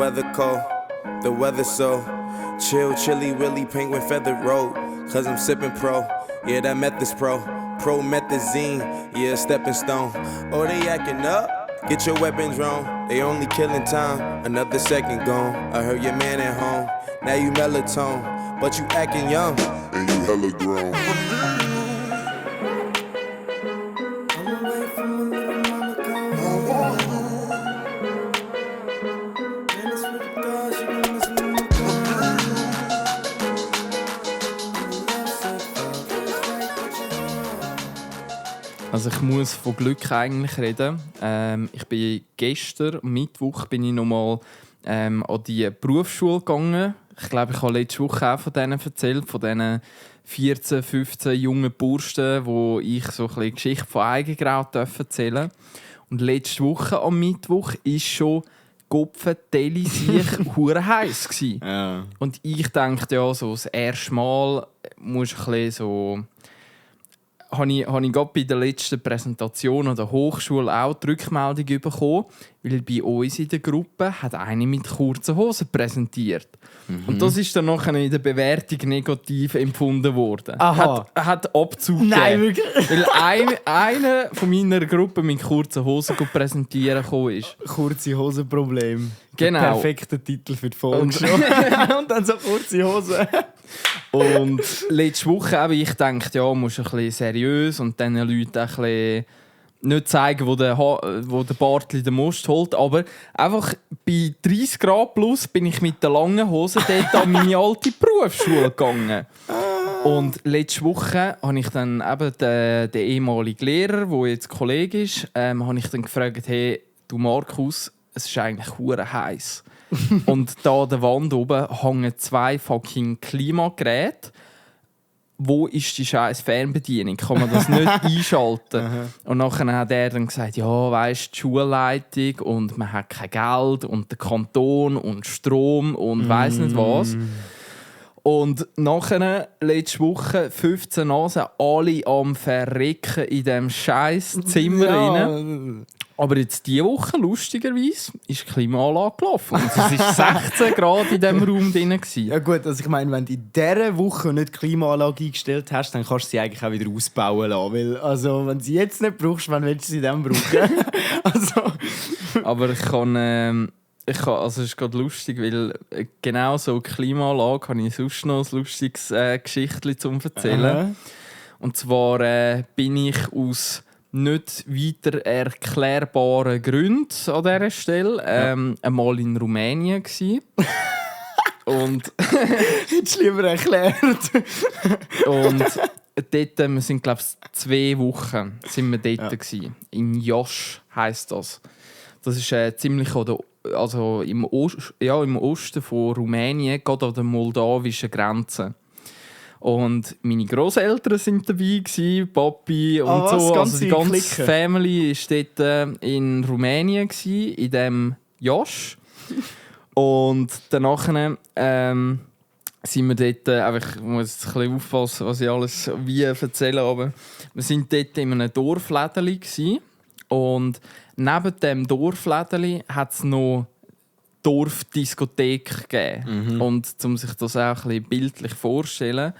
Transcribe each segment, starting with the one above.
weather cold, the weather so chill, chilly, willy, penguin feathered road. Cause I'm sipping pro, yeah, that meth is pro. Promethazine, yeah, stepping stone. Oh, they acting up, get your weapons wrong. They only killing time, another second gone. I heard your man at home, now you melatonin, but you acting young, and you hella grown. Also ich muss von Glück eigentlich reden. Ich bin gestern, Mittwoch, bin ich nochmal an die Berufsschule gegangen. Ich glaube, ich habe letzte Woche auch von denen erzählt, von diesen 14, 15 jungen Burschen, wo ich so ein bisschen Geschichte von Eigengrau erzählen darf. Und letzte Woche am Mittwoch war schon Gopfentelli sich hure heiß gsi. Ja. Und ich dachte ja, so das erste Mal muss ich ein bisschen so. Habe ich gerade bei der letzten Präsentation an der Hochschule auch die Rückmeldung bekommen, weil bei uns in der Gruppe hat eine mit kurzen Hosen präsentiert. Und das ist dann nachher in der Bewertung negativ empfunden worden. Aha. Hat Abzug Nein, gegeben. wirklich? Weil einer von meiner Gruppe mit kurzen Hosen präsentieren gekommen ist. Kurze Hosenproblem. Genau. Der perfekte Titel für die Folge. Und dann so kurze Hosen. Und letzte Woche habe ich gedacht, ja, musst ein bisschen seriös und diesen Leuten ein bisschen nicht zeigen, wo der Bartli den Most holt. Aber einfach bei 30 Grad plus bin ich mit der langen Hose dort an meine alte Berufsschule gegangen. Und letzte Woche habe ich dann eben den ehemaligen Lehrer, der jetzt Kollege ist, habe ich dann gefragt, hey, du Markus, es ist eigentlich hure heiß. Und da an der Wand oben hängen 2 fucking Klimageräte. Wo ist die scheiß Fernbedienung? Kann man das nicht einschalten? Und nachher hat er dann gesagt, ja, weisst, die Schulleitung und man hat kein Geld und der Kanton und Strom und weiss nicht was. Und nachher, letzte Woche, 15 Nasen, alle am Verrecken in diesem scheiß Zimmer rein. Aber jetzt diese Woche, lustigerweise, ist die Klimaanlage gelaufen. Und es war 16 Grad in diesem Raum drin. Ja gut, also ich meine, wenn du in dieser Woche nicht die Klimaanlage eingestellt hast, dann kannst du sie eigentlich auch wieder ausbauen lassen. Weil, also, wenn du sie jetzt nicht brauchst, wann willst du sie dann brauchen? Also. Aber also es ist gerade lustig, weil genau so eine Klimaanlage habe ich sonst noch ein lustiges Geschichtchen zum Erzählen. Und zwar bin ich aus nicht weiter erklärbaren Gründen an dieser Stelle einmal in Rumänien gsi. Und Hättest du lieber erklärt. und dort, wir sind glaube ich 2 Wochen sind wir dort gsi. In Iași heisst das. Das ist ziemlich im Osten von Rumänien, gerade an der moldawischen Grenze. Und meine Grosseltern waren dabei, Papi und so. Also die ganze Family war dort in Rumänien, in diesem Iași. Und danach sind wir dort, ich muss jetzt ein bisschen aufpassen, was ich alles wie erzähle, aber wir waren dort in einem Dorflädeli und neben dem Dorflädeli hat es noch Dorfdiskothek gegeben. Und um sich das auch ein bisschen bildlich vorzustellen,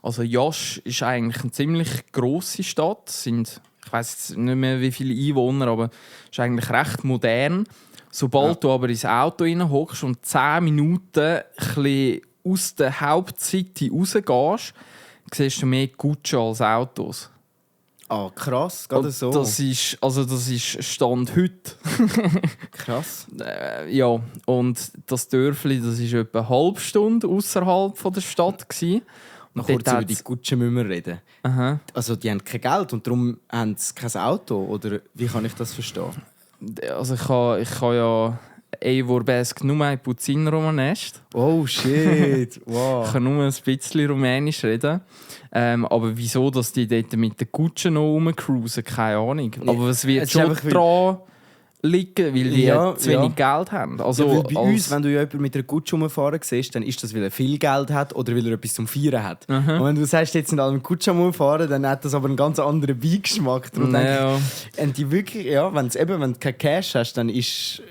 also Iași ist eigentlich eine ziemlich grosse Stadt, ich weiss nicht mehr wie viele Einwohner, aber ist eigentlich recht modern. Sobald du aber ins Auto hockst und 10 Minuten ein bisschen aus der Hauptcity rausgehst, siehst du mehr Kutschen als Autos. Ah, krass, gerade so. Das ist Stand heute. Krass. Ja, und das Dörfli, das war etwa eine halbe Stunde außerhalb der Stadt. Noch kurz über die Kutschen müssen wir reden. Aha. Also die haben kein Geld und darum haben sie kein Auto? Oder wie kann ich das verstehen? Also ich kann ja vorbesc numai puțin românesc. Oh shit, wow. Ich kann nur ein bisschen Rumänisch reden. Aber wieso, dass die dort mit den Kutschen noch rumcruisen, keine Ahnung. Aber es wird schon dran liegen, weil die zu wenig Geld haben. Also, weil bei uns, wenn du jemanden mit einer Kutsche rumfahren siehst, dann ist das, weil er viel Geld hat oder weil er etwas zum Feiern hat. Und wenn du sagst, jetzt sind alle mit Kutsche rumfahren, dann hat das aber einen ganz anderen Beigeschmack. Und die wirklich, wenn du kein Cash hast, dann ist,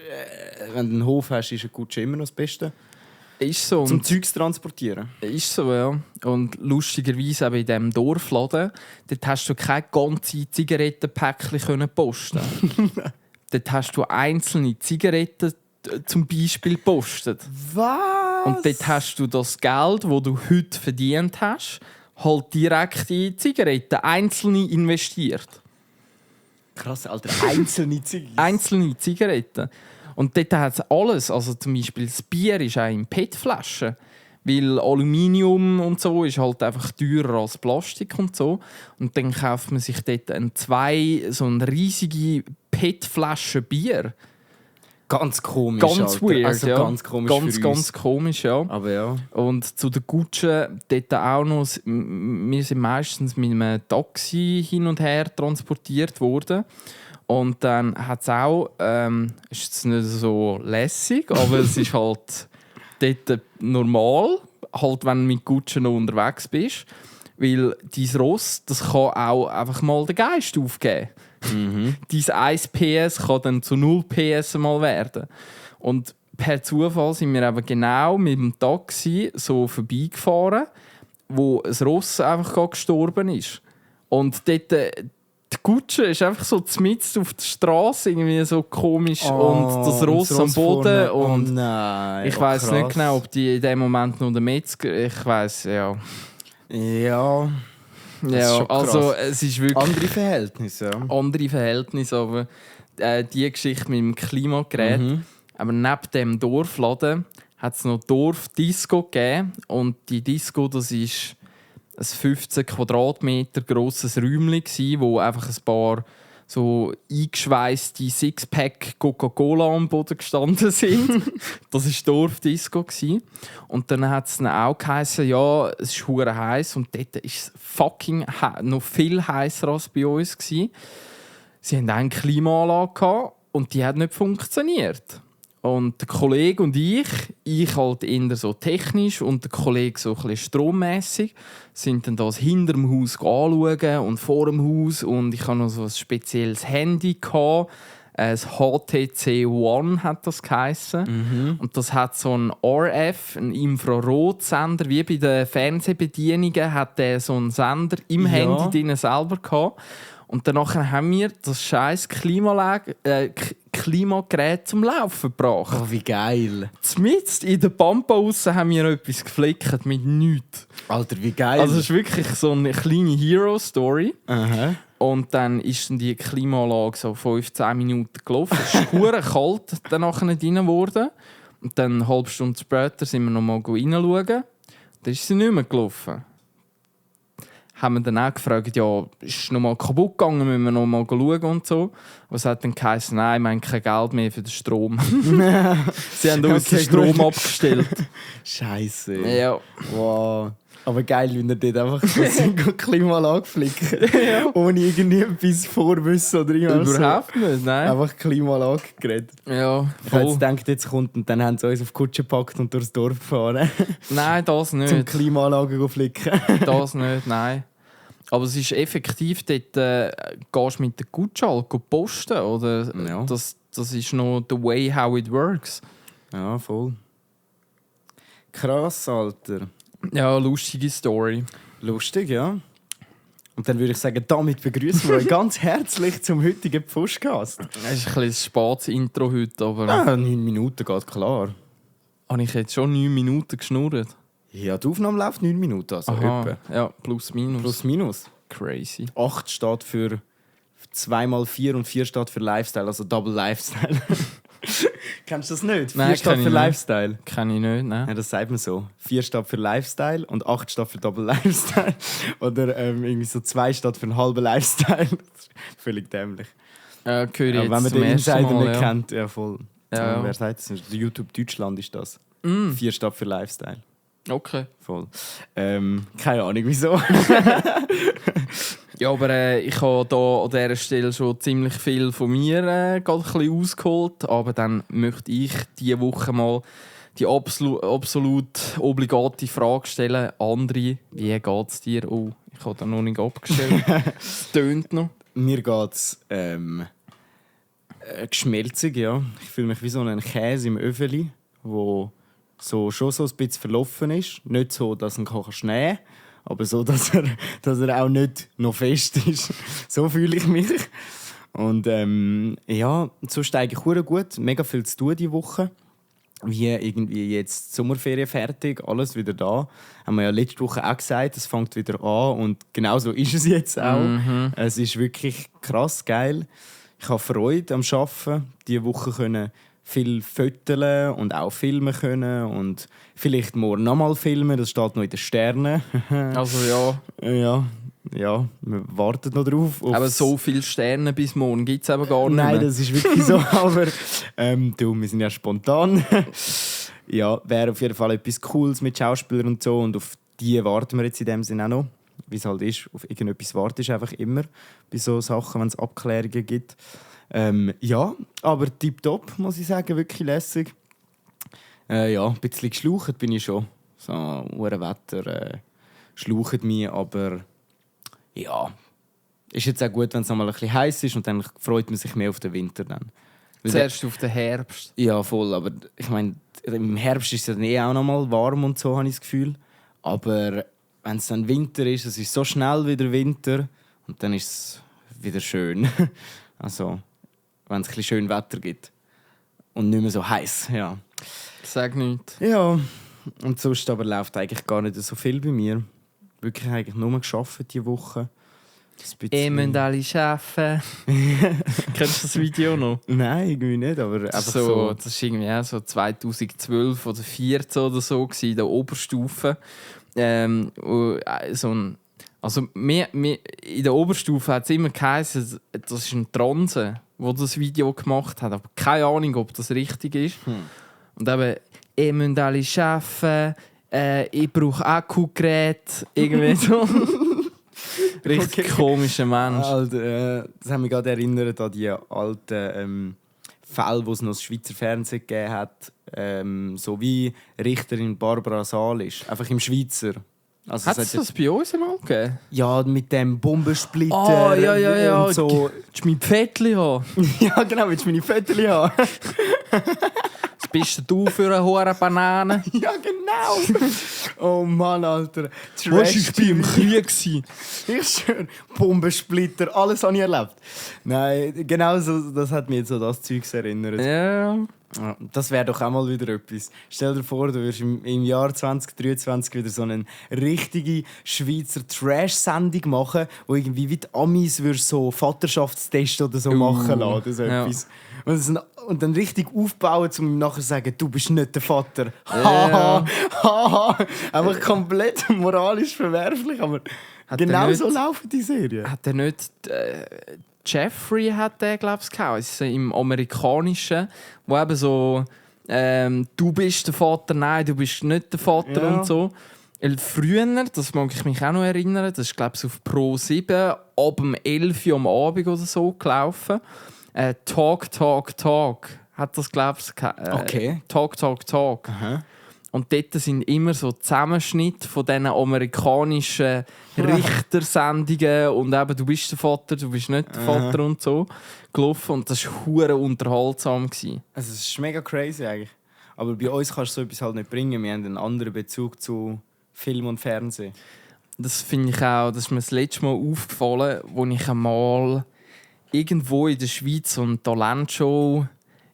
wenn du einen Hof hast, ist eine Kutsche immer noch das Beste. Ist so. Zum Zeugs transportieren. Ist so, ja. Und lustigerweise eben in diesem Dorfladen, dort hast du keine ganze Zigarettenpäckchen posten. Dort hast du einzelne Zigaretten zum Beispiel gepostet. Was? Und dort hast du das Geld, das du heute verdient hast, halt direkt in Zigaretten, einzelne investiert. Krass, Alter, einzelne Zigaretten. Einzelne Zigaretten. Und dort hat es alles. Also zum Beispiel das Bier ist auch in PET-Flaschen. Weil Aluminium und so ist halt einfach teurer als Plastik und so. Und dann kauft man sich dort so eine riesige PET-Flasche Bier. Ganz komisch, ganz Alter. weird, also ja. Ganz komisch Ganz komisch, ja. Aber ja. Und zu den Kutschen dort auch noch, wir sind meistens mit einem Taxi hin und her transportiert worden. Und dann hat es auch, ist es nicht so lässig, aber es ist halt dort normal, halt, wenn du mit Kutschen noch unterwegs bist. Weil dein Ross, das kann auch einfach mal den Geist aufgeben. Dein 1 PS kann dann zu 0 PS mal werden. Und per Zufall sind wir eben genau mit dem Taxi so vorbeigefahren, wo ein Ross einfach gestorben ist. Und dort, die Kutsche ist einfach so mitten auf der Straße irgendwie so komisch und das Ross am Boden. Und nein, ich weiss nicht genau, ob die in dem Moment noch der Metzger. Ich weiss, ja. Ja. Ja, also es ist wirklich andere Verhältnisse. Ja. Andere Verhältnisse, aber die Geschichte mit dem Klimagerät. Aber neben dem Dorfladen hat es noch Dorfdisco gegeben. Und die Disco, das ist ein 15 Quadratmeter grosses Räumchen, wo einfach ein paar so eingeschweisste Sixpack Coca-Cola am Boden gestanden sind. Das war Dorfdisco. Und dann hat es auch geheißen, ja, es ist hure heiß und dort ist es fucking noch viel heißer als bei uns. Sie hatten eine Klimaanlage und die hat nicht funktioniert. Und der Kollege und ich halt eher so technisch und der Kollege so ein bisschen strommässig, sind dann das hinter dem Haus anschauen und vor dem Haus. Und ich hatte noch so ein spezielles Handy gehabt. Ein HTC One hat das geheissen. Und das hat so einen RF, einen Infrarotsender, wie bei den Fernsehbedienungen hat der so einen Sender im Handy drin selber gehabt. Und danach haben wir das scheiß Klimagerät zum Laufen gebracht. Oh, wie geil. Zumindest in der Pampa aussen haben wir etwas geflickt mit nichts. Alter, wie geil. Also es ist wirklich so eine kleine Hero-Story. Aha. Und dann ist dann die Klimaanlage so 15 Minuten gelaufen. Es ist hure kalt danach nicht rein geworden. Und dann eine halbe Stunde später sind wir noch mal reinschauen. Dann ist sie nicht mehr gelaufen. Haben wir dann auch gefragt, ja, ist noch mal kaputt gegangen, müssen wir noch mal schauen und so. Aber es hat dann geheißen, nein, wir haben kein Geld mehr für den Strom. Sie haben uns den Strom abgestellt. Scheiße. Ja. Wow. Aber geil, wenn ihr dort einfach so Klimaanlage flicken. Ja. Ohne irgendwie etwas Vorwissen oder irgendwas. Überhaupt nicht, nein. Einfach Klimaanlage geredet. Ja, Ich habe jetzt gedacht, jetzt kommt und dann haben sie uns auf die Kutsche gepackt und durchs Dorf gefahren. Nein, das nicht. Zum Klimaanlage flicken. Das nicht, nein. Aber es ist effektiv, dort gehst du mit der Kutsche halt posten, oder? Ja. Das ist noch the way how it works. Ja, voll. Krass, Alter. Ja, lustige Story. Lustig, ja. Und dann würde ich sagen, damit begrüßen wir euch ganz herzlich zum heutigen Pfuschcast. Es ist ein bisschen ein spätes Intro heute, aber... 9 Minuten geht klar. Habe ich jetzt schon 9 Minuten geschnurrt? Ja, die Aufnahme läuft 9 Minuten, also Aha, etwa. ja, plus minus. Plus minus. Crazy. 8 steht für 2x4 und 4 steht für Lifestyle, also Double Lifestyle. Kennst du das nicht? 4 Nein, steht für Lifestyle. Kenn ich nicht, nein. Ja, das sagt man so. 4 steht für Lifestyle und 8 steht für Double Lifestyle. Oder irgendwie so 2 steht für einen halben Lifestyle. Völlig dämlich. Höre ich jetzt Wenn man zum den ersten Insider Mal, nicht ja. kennt, ja voll. Ja. Wer sagt das? YouTube Deutschland ist das. 4 steht für Lifestyle. Okay. Voll. Keine Ahnung wieso. Ja, aber ich habe da an dieser Stelle schon ziemlich viel von mir gerade ein bisschen ausgeholt. Aber dann möchte ich diese Woche mal die absolut obligate Frage stellen. André, wie geht es dir? Oh, ich habe da noch nicht abgestellt. Es tönt noch. Mir geht es geschmelzig, ja. Ich fühle mich wie so ein Käse im Öffeli, wo so schon so ein bisschen verlaufen ist. Nicht so, dass man nähen kann, aber so, dass er auch nicht noch fest ist. So fühle ich mich. Und ja, so steige ich sehr gut. Mega viel zu tun diese Woche. Wie irgendwie jetzt die Sommerferien fertig, alles wieder da. Haben wir ja letzte Woche auch gesagt, es fängt wieder an und genau so ist es jetzt auch. Es ist wirklich krass geil. Ich habe Freude am Arbeiten. Diese Woche können viel fotografieren und auch filmen können und vielleicht morgen nochmal filmen, das steht noch in den Sternen. Also ja. Ja, wir warten noch drauf. Aber so viele Sterne bis morgen gibt es aber gar nicht Nein, mehr. das ist wirklich so. Aber wir sind ja spontan. Ja, wäre auf jeden Fall etwas Cooles mit Schauspielern und so. Und auf die warten wir jetzt in dem Sinne auch noch. Wie es halt ist. Auf irgendetwas wartest du einfach immer bei so Sachen, wenn es Abklärungen gibt. Ja, aber tipptopp, muss ich sagen. Wirklich lässig. Ja, ein bisschen geschlaucht bin ich schon. So, Wetter schlaucht mich, aber ja, ist jetzt auch gut, wenn es nochmal ein bisschen heiß ist und dann freut man sich mehr auf den Winter dann. Zuerst auf den Herbst. Ja, voll, aber ich meine, im Herbst ist es dann auch nochmal warm und so, habe ich das Gefühl. Aber wenn es dann Winter ist, es ist so schnell wieder Winter und dann ist es wieder schön. Also, wenn es ein bisschen schön Wetter gibt und nicht mehr so heiß, ja. Sag nichts. Ja, und sonst aber läuft eigentlich gar nicht so viel bei mir. Wirklich eigentlich nur gearbeitet diese Woche. Ich müssen alle arbeiten. Kennst du das Video noch? Nein, irgendwie nicht, aber einfach so. Das war irgendwie auch so 2012 oder 2014 oder so in der Oberstufe. Also in der Oberstufe hat es immer geheißen, das ist ein Transe, der das Video gemacht hat. Aber keine Ahnung, ob das richtig ist. Und eben, ich müssen alle arbeiten. Ich brauche Akkugerät, irgendwie so. Richtig komischer Mensch. Alter, das hat mich gerade erinnert an die alten Fälle, wo es noch das Schweizer Fernsehen gegeben hat. So wie Richterin Barbara Salisch. Einfach im Schweizer. Also, hat es das bei uns mal gegeben? Ja, mit dem Bombensplitter. Ja. Und so. Willst du mein Pfädchen haben? Ja, genau, willst du meine Fötterchen haben? Was bist du für eine hohe Banane? Ja, genau. Oh Mann, Alter. Ich bin im Krieg. Ich schwöre, Bombensplitter, alles habe ich erlebt. Nein, genau so, das hat mich jetzt so das Zeugs erinnert. Ja. Das wäre doch auch mal wieder etwas. Stell dir vor, du würdest im Jahr 2023 wieder so eine richtige Schweizer Trash-Sendung machen, wo irgendwie wie die Amis so Vaterschaftstest oder so machen lassen. So etwas. Und dann richtig aufbauen, um nachher zu sagen, du bist nicht der Vater. Haha, haha. Einfach komplett moralisch verwerflich, aber genau so laufen die Serien. Hat er nicht... Jeffrey hat der, glaube ich, gehabt. Es ist im Amerikanischen, wo eben so du bist der Vater, nein, du bist nicht der Vater und so. Früher, das mag ich mich auch noch erinnern, das ist, glaube ich, auf Pro 7 ab dem 11 Uhr am Abend oder so gelaufen. Talk hat das, glaube ich, Okay. Talk. Aha. Und dort sind immer so Zusammenschnitte von diesen amerikanischen Richtersendungen und eben, du bist der Vater, du bist nicht der Vater und so gelaufen. Und das war verdammt unterhaltsam. Also es ist mega crazy eigentlich. Aber bei uns kannst du so etwas halt nicht bringen. Wir haben einen anderen Bezug zu Film und Fernsehen. Das finde ich auch, das ist mir das letzte Mal aufgefallen, als ich einmal irgendwo in der Schweiz so eine Talentshow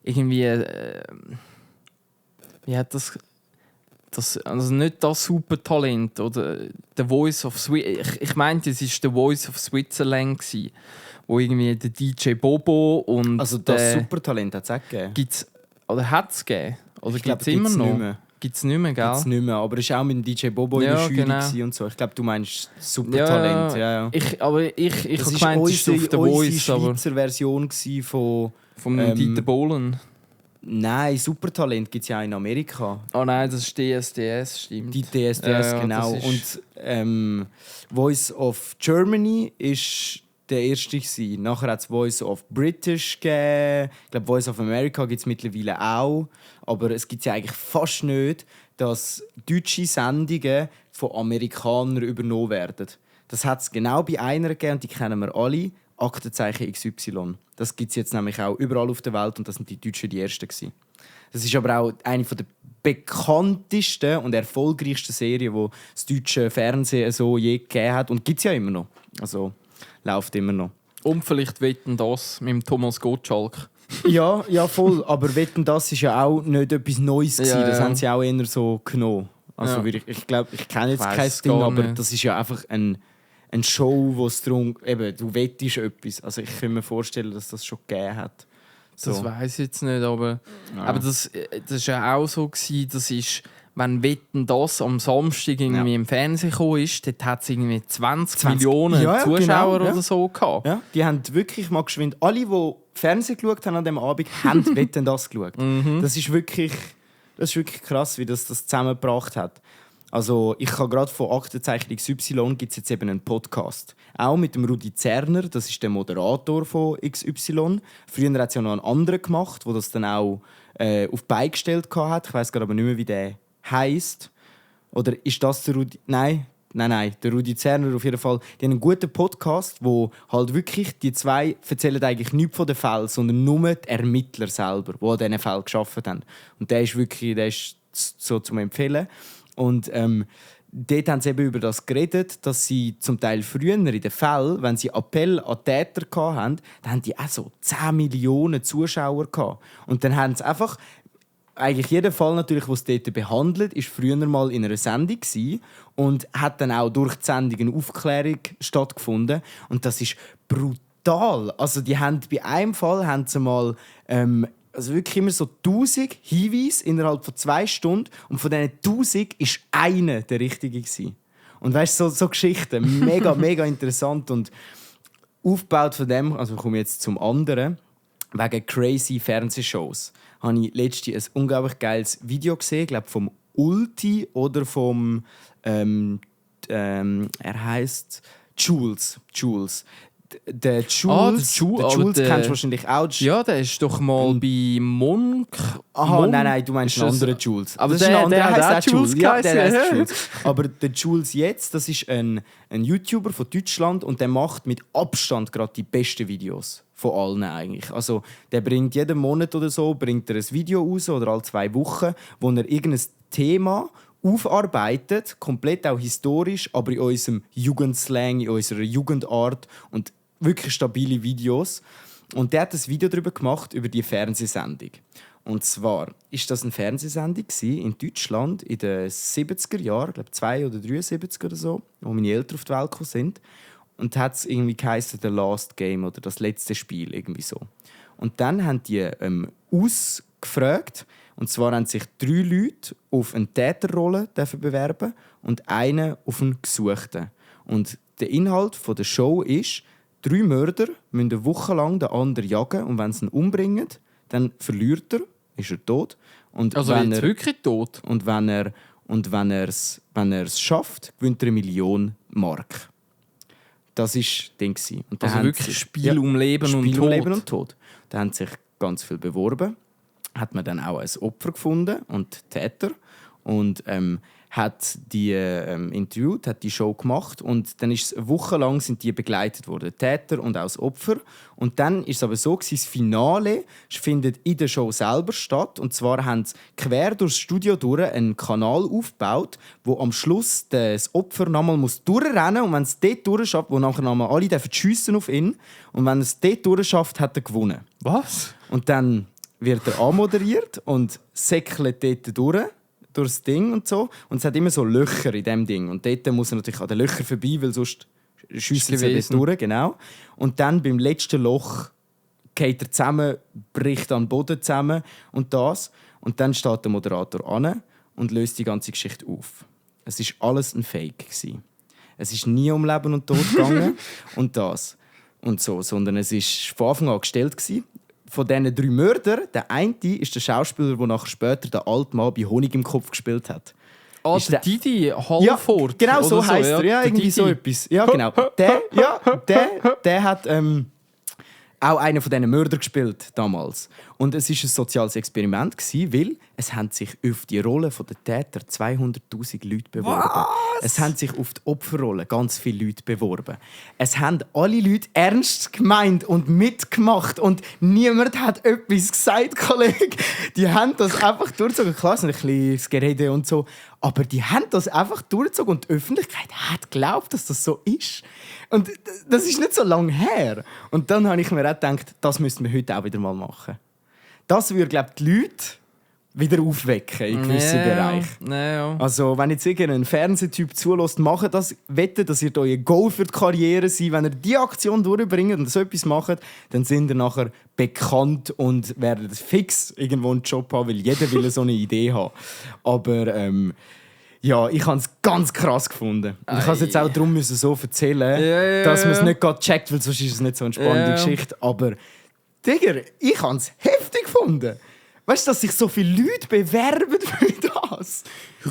irgendwie... wie hat das also nicht das Supertalent oder The Voice of Switzerland. Ich meinte, es war The Voice of Switzerland, wo irgendwie der DJ Bobo und also das Supertalent hat es auch gegeben? Gibt's, oder hat es gegeben? Oder gibt es immer gibt's noch? Nicht mehr. Gibt es nicht mehr, gell? Gibt's nicht mehr, aber es war auch mit dem DJ Bobo in der Jury und so. Ich glaube, du meinst Supertalent. Ja. Ich habe das gemeint, es ist auf The Voice. Das war unsere Schweizer Version von Dieter Bohlen. Nein, Supertalent gibt es ja auch in Amerika. Oh nein, das ist DSDS, stimmt. Die DSDS, genau. Und Voice of Germany ist der erste gewesen. Nachher hat es Voice of British gegeben. Ich glaube, Voice of America gibt es mittlerweile auch. Aber es gibt ja eigentlich fast nicht, dass deutsche Sendungen von Amerikanern übernommen werden. Das hat es genau bei einer gegeben, und die kennen wir alle. Aktenzeichen XY. Das gibt es jetzt nämlich auch überall auf der Welt, und das sind die Deutschen die ersten gewesen. Das ist aber auch eine der bekanntesten und erfolgreichsten Serien, die das deutsche Fernsehen so je gegeben hat, und gibt es ja immer noch. Also läuft immer noch. Und vielleicht Wetten, das mit dem Thomas Gottschalk. Ja, voll. Aber Wetten, das ist ja auch nicht etwas Neues gewesen. Ja. Das haben sie auch eher so genommen. Also ich glaube, ich kenne jetzt kein Ding, aber das ist ja einfach eine Show, wo es darum eben, du wettest etwas. Also ich kann mir vorstellen, dass das schon gegeben hat. So. Das weiß ich jetzt nicht, aber das ist ja auch so gewesen, das ist, wenn Wetten, das am Samstag irgendwie im Fernsehen gekommen ist, dort hat es irgendwie 20 Millionen Zuschauer oder so gehabt. Ja, die haben wirklich mal geschwind. Alle, die Fernsehen geschaut haben an diesem Abend, haben Wetten, das geschaut. Das ist wirklich krass, wie das zusammengebracht hat. Also ich habe gerade von Aktenzeichen XY gibt es jetzt eben einen Podcast. Auch mit dem Rudi Zerner, das ist der Moderator von XY. Früher hat es ja noch einen anderen gemacht, der das dann auch auf die Beine gestellt hat. Ich weiß gerade aber nicht mehr, wie der heisst. Oder ist das der Rudi... Nein, der Rudi Zerner auf jeden Fall. Die haben einen guten Podcast, wo halt wirklich die zwei erzählen eigentlich nichts von den Fällen, sondern nur die Ermittler selber, die an diesen Fällen gearbeitet haben. Und der ist so zum Empfehlen. Und dort haben sie eben über das geredet, dass sie zum Teil früher in den Fällen, wenn sie Appell an Täter hatten, dann haben die auch so 10 Millionen Zuschauer gehabt. Und dann haben sie einfach... Eigentlich jeder Fall, natürlich, den es dort behandelt, war früher mal in einer Sendung und hat dann auch durch die Sendung eine Aufklärung stattgefunden. Und das ist brutal. Also die haben, bei einem Fall haben sie mal also wirklich immer so 1000 Hinweise innerhalb von 2 Stunden, und von diesen 1000 war einer der richtige gewesen. Und weißt du, so Geschichten, mega, mega interessant. Und aufgebaut von dem, also komme ich jetzt zum anderen, wegen crazy Fernsehshows, habe ich letztens ein unglaublich geiles Video gesehen, glaube vom Ulti oder vom er heißt Jules. Der Jules, Jules kennst du wahrscheinlich auch. Ja, der ist doch mal bei Monk. Aha, nein, du meinst einen anderen Jules. Aber der heißt auch Jules. Ja, der heißt Jules. Aber der Jules jetzt, das ist ein YouTuber von Deutschland, und der macht mit Abstand gerade die besten Videos von allen eigentlich. Also der bringt jeden Monat oder so ein Video raus oder alle 2 Wochen, wo er irgendein Thema aufarbeitet, komplett auch historisch, aber in unserem Jugendslang, in unserer Jugendart, und wirklich stabile Videos. Und der hat ein Video darüber gemacht, über die Fernsehsendung. Und zwar war das eine Fernsehsendung in Deutschland in den 70er Jahren, ich glaube 2 oder 73 oder so, wo meine Eltern auf die Welt gekommen sind. Und hat es irgendwie geheißen, «The Last Game» oder «Das letzte Spiel», irgendwie so. Und dann haben die ausgefragt, und zwar haben sich 3 Leute auf eine Täterrolle bewerben und einen auf einen Gesuchten. Und der Inhalt der Show ist, 3 Mörder müssen eine Woche lang den anderen jagen, und wenn sie ihn umbringen, dann verliert er, ist er tot. Und also wenn er wirklich tot? Und wenn er es schafft, gewinnt er 1 Million Mark. Das war das Ding. Und also wirklich Spiel um Leben und Tod. Da haben sich ganz viele beworben. Hat man dann auch ein Opfer gefunden und Täter. Und hat die interviewt, hat die Show gemacht, und dann ist eine Woche lang sind die begleitet worden, Täter und auch das Opfer. Und dann ist es aber so, das Finale findet in der Show selber statt, und zwar haben sie quer durchs Studio durch einen Kanal aufgebaut, wo am Schluss das Opfer nochmal durchrennen muss, und wenn es dort durchschafft, wo nachher nochmal alle schiessen auf ihn, und wenn es dort durchschafft, hat er gewonnen. Was? Und dann wird er anmoderiert und säckelt dort durchs Ding und so. Und es hat immer so Löcher in dem Ding. Und dort muss er natürlich an den Löchern vorbei, weil sonst schiessen sie dort durch. Genau. Und dann beim letzten Loch geht er zusammen, bricht an den Boden zusammen und das. Und dann steht der Moderator an und löst die ganze Geschichte auf. Es war alles ein Fake. Es ist nie um Leben und Tod gegangen und das. Und so. Sondern es war von Anfang an gestellt. von diesen 3 Mördern, der eine ist der Schauspieler, der nachher später den alten Mann bei Honig im Kopf gespielt hat. Der Didi Halford. Ja, genau so heisst er. Ja, irgendwie so etwas. Ja, genau. Der hat auch einen von diesen Mördern gespielt damals. Und es war ein soziales Experiment, weil es haben sich auf die Rolle der Täter 200'000 Leute beworben. Was? Es haben sich auf die Opferrolle ganz viele Leute beworben. Es haben alle Leute ernst gemeint und mitgemacht. Und niemand hat etwas gesagt, Kollege. Die haben das einfach durchgezogen. Klar, es ist ein bisschen das Gerede und so. Aber die haben das einfach durchgezogen. Und die Öffentlichkeit hat geglaubt, dass das so ist. Und das ist nicht so lange her. Und dann habe ich mir auch gedacht, das müssten wir heute auch wieder mal machen. Das würde, glaube ich, die Leute wieder aufwecken in gewissen Bereichen. Ja. Also, wenn jetzt irgendein Fernsehtyp zulässt, macht das, wette, dass ihr euer Goal für die Karriere seid. Wenn ihr diese Aktion durchbringt und so etwas macht, dann sind ihr nachher bekannt und werden fix irgendwo einen Job haben, weil jeder will so eine Idee haben. Aber ja, ich habe es ganz krass gefunden. Und ich habe es jetzt auch darum so erzählen, dass man es nicht gerade checkt, weil sonst ist es nicht so eine spannende Geschichte. Aber Digga, ich habe es heftig gefunden. Weißt du, dass sich so viele Leute bewerben für das?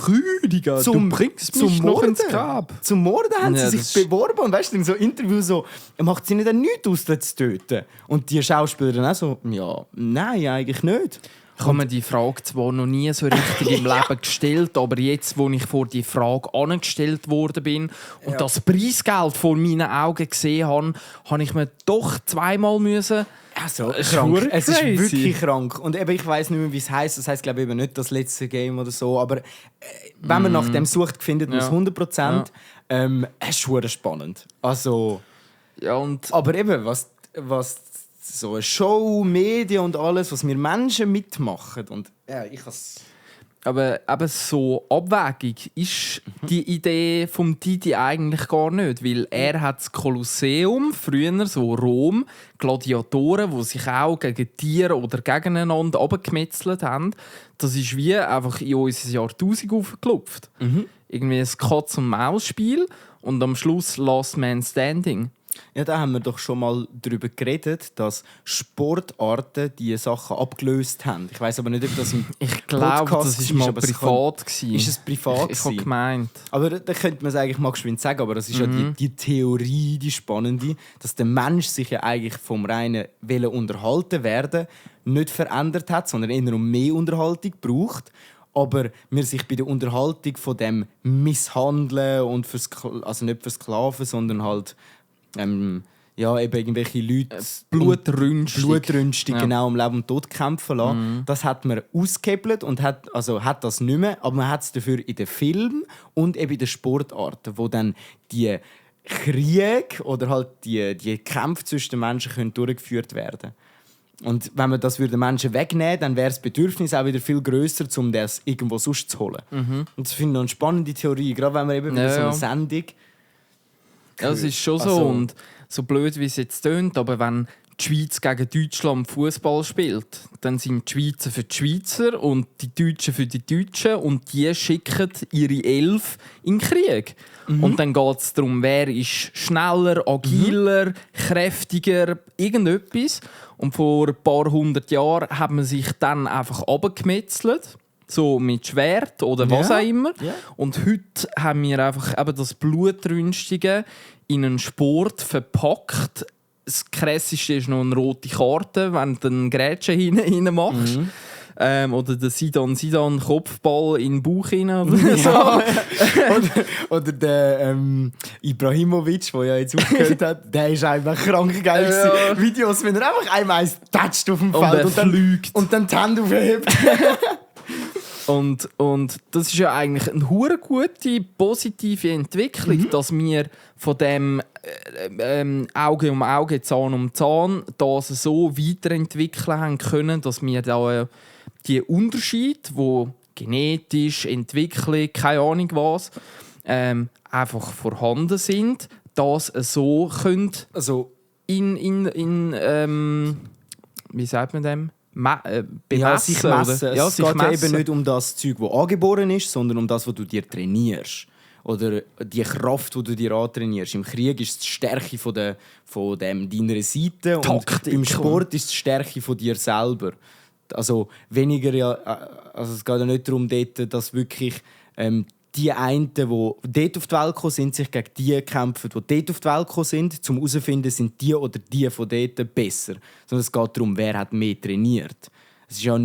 Rüdiger, du bringst mich noch ins Grab. Zum Morden haben sie sich beworben. Und weißt du, in so Interviews so, macht sie nicht nichts aus, das zu töten? Und die Schauspieler dann auch so, ja, nein, eigentlich nicht. Ich habe mir die Frage zwar noch nie so richtig im Leben gestellt, aber jetzt, wo ich vor die Frage angestellt worden bin und das Preisgeld vor meinen Augen gesehen habe, habe ich mir doch zweimal müssen. Also, krank. Es ist wirklich krank. Und eben, ich weiss nicht mehr, wie es heisst. Das heisst, glaube ich, eben nicht das letzte Game oder so. Aber wenn man nach dem sucht, findet man es 100%. Es ist schon spannend. Also, ja, und aber eben, was so eine Show, Medien und alles, was wir Menschen mitmachen. Und ja, ich has. Aber eben so abwägig ist die Idee vom Didi eigentlich gar nicht, weil er hat das Kolosseum, früher so Rom, Gladiatoren, die sich auch gegen Tiere oder gegeneinander abgemetzelt haben. Das ist wie einfach in unser Jahrtausend aufgeklopft. Irgendwie ein Katz-und-Maus-Spiel und am Schluss Last Man Standing. Ja, da haben wir doch schon mal darüber geredet, dass Sportarten diese Sachen abgelöst haben. Ich weiss aber nicht, ob das im Ich glaube, das war mal privat. Ist es privat? Ich habe gemeint. Aber da könnte man es eigentlich mal geschwind sagen, aber das ist ja die Theorie, die spannende, dass der Mensch sich ja eigentlich vom reinen Wollen unterhalten werden nicht verändert hat, sondern eher um mehr Unterhaltung braucht. Aber wir sich bei der Unterhaltung von dem Misshandeln und also nicht versklaven, sondern halt ja, eben irgendwelche Leute blutrünstig genau um Leben und Tod kämpfen lassen. Das hat man ausgehebelt und hat das nicht mehr, aber man hat es dafür in den Filmen und eben in den Sportarten, wo dann die Kriege oder halt die Kämpfe zwischen den Menschen können durchgeführt werden. Und wenn man das den Menschen wegnehmen, dann wäre das Bedürfnis auch wieder viel grösser, um das irgendwo sonst zu holen. Und das finde ich eine spannende Theorie, gerade wenn man eben wieder so eine Sendung. Ja, es ist schon so. Und so blöd, wie es jetzt tönt, aber wenn die Schweiz gegen Deutschland Fußball spielt, dann sind die Schweizer für die Schweizer und die Deutschen für die Deutschen und die schicken ihre 11 in den Krieg. Und dann geht es darum, wer ist schneller, agiler, kräftiger, irgendetwas. Und vor ein paar hundert Jahren hat man sich dann einfach abgemetzelt. So mit Schwert oder was auch immer. Yeah. Und heute haben wir einfach eben das Blutrünstige in einen Sport verpackt. Das Krasseste ist noch eine rote Karte, wenn du einen Grätschen hinein machst. Oder der Sidan Kopfball in den Bauch hinein. Oder so. oder der Ibrahimovic, der ja jetzt aufgehört hat, der ist einfach krank geil. Ja. Videos, wenn er einfach einmal toucht auf dem Feld und dann fliegt. Und dann die Hände aufhebt. Und das ist ja eigentlich eine hure gute, positive Entwicklung, dass wir von dem Auge um Auge, Zahn um Zahn das so weiterentwickeln haben können, dass wir da die Unterschiede, die genetisch, Entwicklung, keine Ahnung was, einfach vorhanden sind, das so können wie sagt man dem? Sich messen. Es geht eben nicht um das Zeug, das angeboren ist, sondern um das, was du dir trainierst. oder die Kraft, die du dir antrainierst. Im Krieg ist es die Stärke von deiner Seite und im Sport ist es die Stärke von dir selber. Also weniger also es geht ja nicht darum, dass wirklich die einen, die dort auf die Welt gekommen sind, sich gegen die kämpfen, die dort auf die Welt gekommen sind, um herauszufinden, sind die oder die von dort besser. Sondern es geht darum, wer hat mehr trainiert. Es ist ja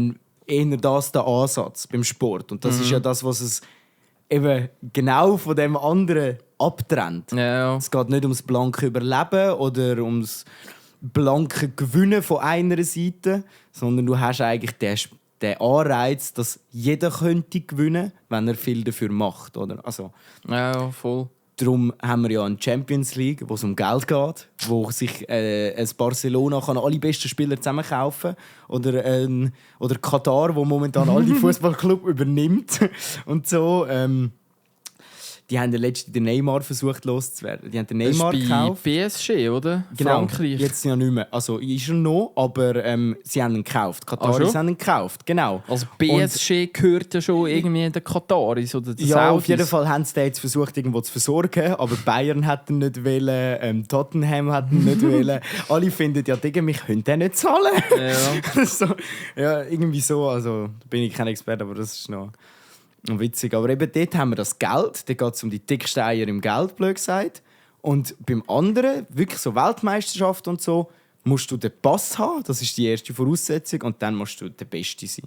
eher das der Ansatz beim Sport. Und das ist ja das, was es eben genau von dem anderen abtrennt. Ja. Es geht nicht ums blanke Überleben oder ums blanke Gewinnen von einer Seite, sondern du hast eigentlich den Anreiz, dass jeder könnte gewinnen, wenn er viel dafür macht. Oder? Also, Ja, voll. darum haben wir ja eine Champions League, wo es um Geld geht, wo sich ein Barcelona kann alle besten Spieler zusammenkaufen kann. Oder Katar, wo momentan alle Fußballclubs übernimmt. Und so. Die haben letztens den Neymar versucht loszuwerden. Die haben den Neymar gekauft. PSG, oder? Genau, Frankreich. jetzt ja nicht mehr. Also ist er noch, aber sie haben ihn gekauft. Kataris haben ihn gekauft, genau. Also PSG gehört ja schon irgendwie den Kataris oder den Ja, Saudis. auf jeden Fall haben sie den jetzt versucht, irgendwo zu versorgen, aber Bayern hat ihn nicht wollen, Tottenham hat ihn nicht wollen. Alle finden, ja, Digga, wir können den nicht zahlen. Ja. So, ja, irgendwie so. Also, da bin ich kein Experte, aber das ist noch witzig. Aber eben dort haben wir das Geld. Da geht es um die dicksten Eier im Geld, blöd gesagt. Und beim anderen, wirklich so Weltmeisterschaft und so, musst du den Pass haben. Das ist die erste Voraussetzung. Und dann musst du der Beste sein.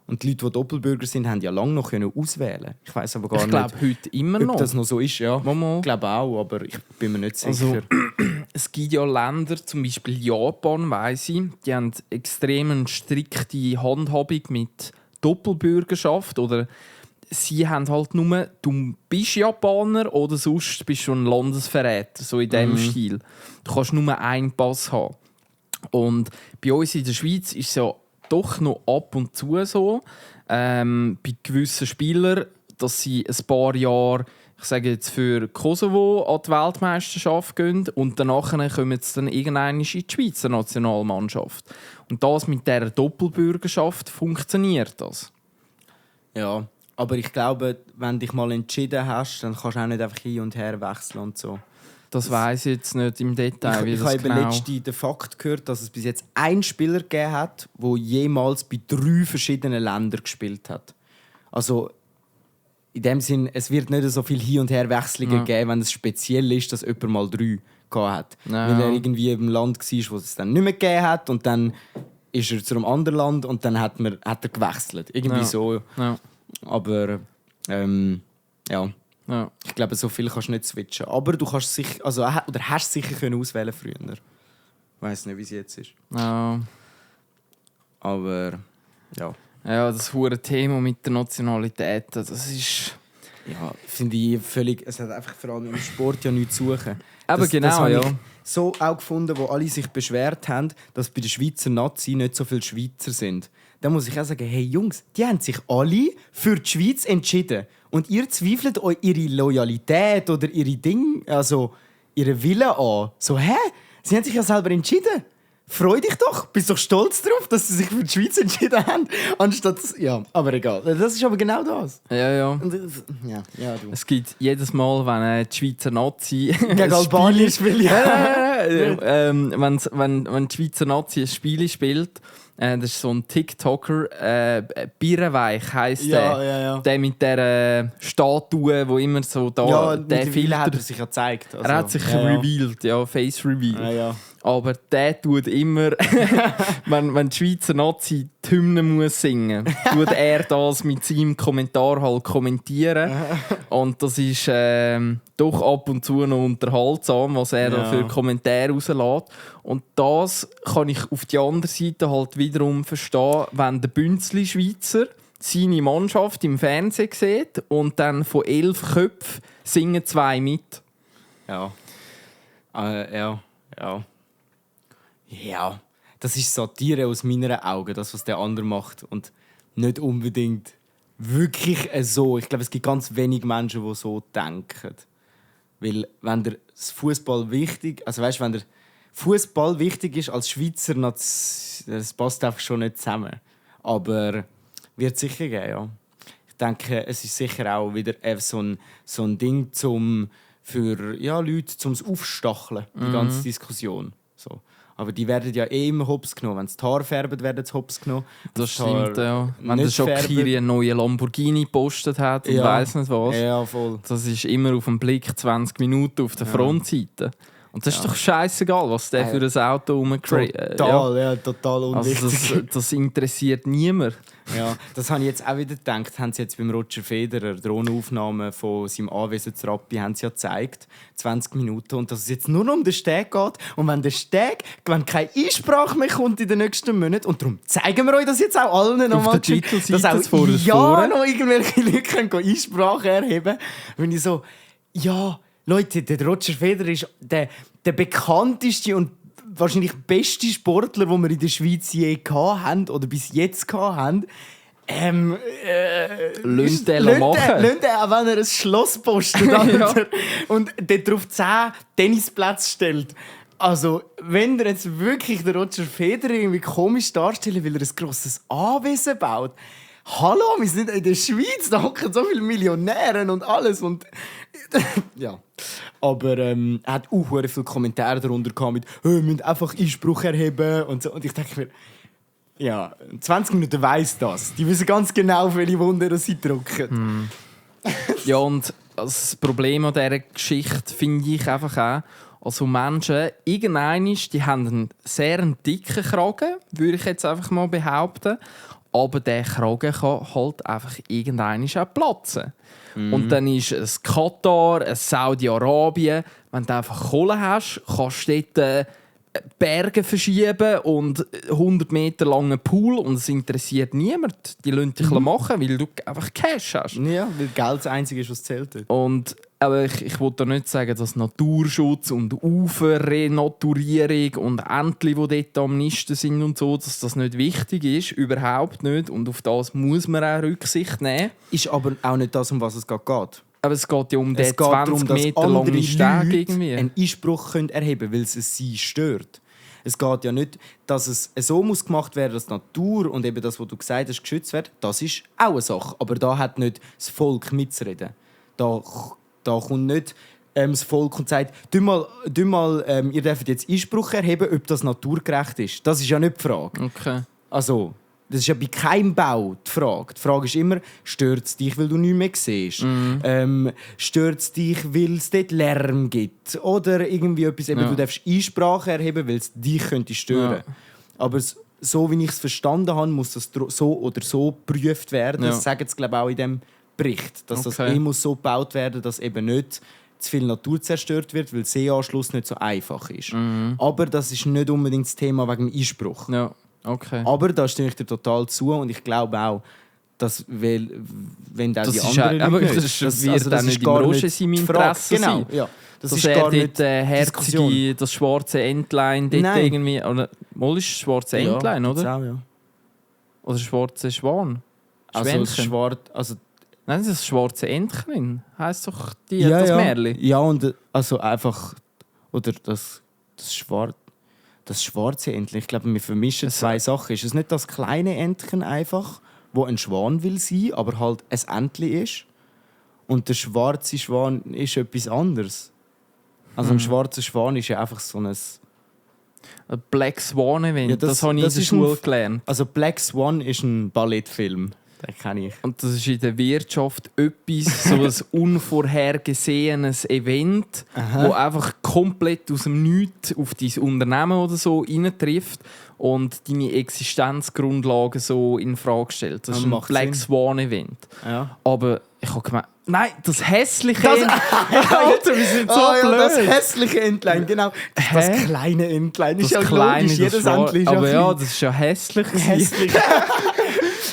Und die Leute, die Doppelbürger sind, haben ja lange noch auswählen. Ich weiß aber gar Ich glaube, heute immer noch. ob das noch so ist. Ja, Mama. ich glaube auch, aber ich bin mir nicht sicher. Also, es gibt ja Länder, zum Beispiel Japan, weiss ich, die haben extrem strikte Handhabung mit Doppelbürgerschaft. Oder sie haben halt nur, du bist Japaner oder sonst bist du ein Landesverräter, so in diesem Stil. Du kannst nur einen Pass haben. Und bei uns in der Schweiz ist es ja doch noch ab und zu so, bei gewissen Spielern, dass sie ein paar Jahre, ich sage jetzt für Kosovo, an die Weltmeisterschaft gehen und danach kommen sie dann irgendwann in die Schweizer Nationalmannschaft. Und das mit dieser Doppelbürgerschaft funktioniert das. Ja, aber ich glaube, wenn du dich mal entschieden hast, dann kannst du auch nicht einfach hin und her wechseln und so. Das weiss ich jetzt nicht im Detail, wie Ich das habe genau... letztens den Fakt gehört, dass es bis jetzt einen Spieler gegeben hat, der jemals bei 3 verschiedenen Ländern gespielt hat. Also in dem Sinn, es wird nicht so viel Hin- und Herwechslungen geben, wenn es speziell ist, dass jemand mal 3 gehabt hat. Ja. Weil er irgendwie im Land war, wo es dann nicht mehr gegeben hat und dann ist er zu einem anderen Land und dann hat er gewechselt. Irgendwie so. Ja. Aber ja. Ja. Ich glaube, so viel kannst du nicht switchen. Aber du kannst sicher, oder hast sicher können auswählen früher. Ich weiß nicht, wie es jetzt ist. Ja. Aber ja. Ja, das hure Thema mit der Nationalität, das ist... Ja, finde ich völlig. Es hat einfach vor allem im Sport ja nichts zu suchen. Aber genau, das habe ja. ich so auch gefunden, wo alle sich beschwert haben, dass bei der Schweizer Nazi nicht so viele Schweizer sind. Da muss ich auch sagen, hey Jungs, die haben sich alle für die Schweiz entschieden. Und ihr zweifelt euch ihre Loyalität oder ihre Dinge, also ihre Wille an. So, hä? Sie haben sich ja selber entschieden. Freu dich doch, bist doch stolz darauf, dass sie sich für die Schweiz entschieden haben. Anstatt, ja, aber egal. Das ist aber genau das. Ja. Und, ja, du. Es gibt jedes Mal, wenn die Schweizer Nazi... Gegen Albanien spielt, ja. wenn die Schweizer Nazi ein Spiel spielt, das ist so ein TikToker, Birrenweich heisst der. Ja. Der mit dieser Statue, wo immer so da... Ja, der mittlerweile hat er sich ja gezeigt. Also, er hat sich revealed, ja, Face Reveal. Ja. Aber der tut immer, wenn die Schweizer Nazi die Hymne muss singen muss, tut er das mit seinem Kommentar halt kommentieren. Und das ist doch ab und zu noch unterhaltsam, was er da für Kommentare rauslässt. Und das kann ich auf die andere Seite halt wiederum verstehen, wenn der Bünzli-Schweizer seine Mannschaft im Fernsehen sieht und dann von 11 Köpfen singen 2 mit. Ja. Ja, das ist Satire aus meinen Augen, das, was der andere macht. Und nicht unbedingt wirklich so. Ich glaube, es gibt ganz wenige Menschen, die so denken. Weil, wenn der Fußball wichtig, also weißt, wenn der Fußball wichtig ist als Schweizer, das passt einfach schon nicht zusammen. Aber wird sicher geben, ja. denke, es ist sicher auch wieder so ein Ding für Leute zum Aufstacheln, die ganze Diskussion. So. Aber die werden ja immer hops genommen. Wenn sie die Haare färben, werden sie hops genommen. Das stimmt, ja. Wenn der Shaqiri einen neuen Lamborghini gepostet hat und weiss nicht was. Ja, voll. Das ist immer auf den Blick 20 Minuten auf der Frontseite. Und das ist doch scheißegal, was der für ein Auto rumkriegt. Total unwichtig. Also das interessiert niemand. Ja, das habe ich jetzt auch wieder gedacht. Haben sie jetzt beim Roger Federer Drohnenaufnahmen von seinem Anwesen zu Rappi haben sie ja gezeigt, 20 Minuten, und dass es jetzt nur noch um den Steg geht. Und wenn keine Einsprache mehr kommt in den nächsten Monaten, und darum zeigen wir euch das jetzt auch allen nochmal, auf der Titelseite dass auch noch irgendwelche Leute können Einsprache erheben. Wenn ich so, Leute, der Roger Federer ist der bekannteste und wahrscheinlich beste Sportler, den wir in der Schweiz je hatten oder bis jetzt hatten. Lasst den machen. Lasst den, auch wenn er ein Schloss postet und dort drauf 10 Tennisplätze stellt. Also, wenn er jetzt wirklich den Roger Federer irgendwie komisch darstellen, weil er ein grosses Anwesen baut. Hallo, wir sind in der Schweiz, da hocken so viele Millionäre und alles. Und ja. Aber er hat auch viele Kommentare darunter gehabt mit wir müssen einfach Einspruch erheben und so. Und ich denke mir, 20 Minuten weiss das. Die wissen ganz genau, auf welche Wunder sie drücken. Ja, und das Problem an dieser Geschichte finde ich einfach auch, also Menschen, die haben einen sehr dicken Kragen, würde ich jetzt einfach mal behaupten. Aber der Kragen kann halt einfach irgendwann auch platzen. Und dann ist es Katar, es Saudi-Arabien. Wenn du einfach Kohle hast, kannst du dort Berge verschieben und 100 Meter langen Pool, und es interessiert niemand. Die lassen dich machen, weil du einfach Cash hast. Ja, weil Geld das Einzige ist, was zählt. Und aber ich will da nicht sagen, dass Naturschutz und Uferrenaturierung und Entchen, die dort am Nisten sind und so, dass das nicht wichtig ist. Überhaupt nicht. Und auf das muss man auch Rücksicht nehmen. Ist aber auch nicht das, um was es geht. Aber es geht ja um den 20 Meter langen Steg irgendwie. Einen Einspruch können erheben, weil es sie stört. Es geht ja nicht, dass es so muss gemacht werden, dass die Natur und eben das, was du gesagt hast, geschützt wird. Das ist auch eine Sache. Aber da hat nicht das Volk mitzureden. Da kommt nicht das Volk und sagt, ihr dürft jetzt Einspruch erheben, ob das naturgerecht ist. Das ist ja nicht die Frage. Okay. Also, das ist ja bei keinem Bau die Frage. Die Frage ist immer, stört es dich, weil du nichts mehr siehst? Stört es dich, weil es dort Lärm gibt? Oder irgendwie etwas, du darfst Einsprache erheben, weil es dich könnte stören. Ja. Aber so wie ich es verstanden habe, muss das so oder so geprüft werden. Das sagen sie, glaube ich, auch in diesem Bericht. Dass das muss so gebaut werden, dass eben nicht zu viel Natur zerstört wird, weil Seeanschluss nicht so einfach ist. Aber das ist nicht unbedingt das Thema wegen dem Einspruch. Ja. Okay. Aber da stimme ich dir total zu, und ich glaube auch, dass wenn da die anderen aber das wird dann nicht im Roger sein Interesse sein. Ja. Das ist gar nicht herzige, das schwarze Entlein dort irgendwie. Oder mal ist das schwarze Entlein, oder? Auch, ja. Oder schwarze Schwan. Nein, das ist das schwarze Entchen. Heisst doch das Märchen. Ja, und also einfach. Oder das schwarze Entchen. Ich glaube, wir vermischen zwei Sachen. Ist es nicht das kleine Entchen einfach, wo ein Schwan will sein, aber halt ein Entchen ist? Und der schwarze Schwan ist etwas anderes. Also ein schwarzer Schwan ist ja einfach so ein Black Swan Event. Ja, das habe ich in der Schule gelernt. Also Black Swan ist ein Ballettfilm. Den kenne ich. Und das ist in der Wirtschaft etwas, so ein unvorhergesehenes Event, das einfach komplett aus dem Nichts auf dein Unternehmen oder so reintrifft und deine Existenzgrundlagen so in Frage stellt. Das ist ein Black Swan Event. Ja. Aber ich habe gemeint, nein, das hässliche Entlein. Alter, wir sind so blöd. Das hässliche Entlein, genau. Das kleine Entlein ist ja logisch. Jedes Entlein ist aber ja, das ist ja hässlich.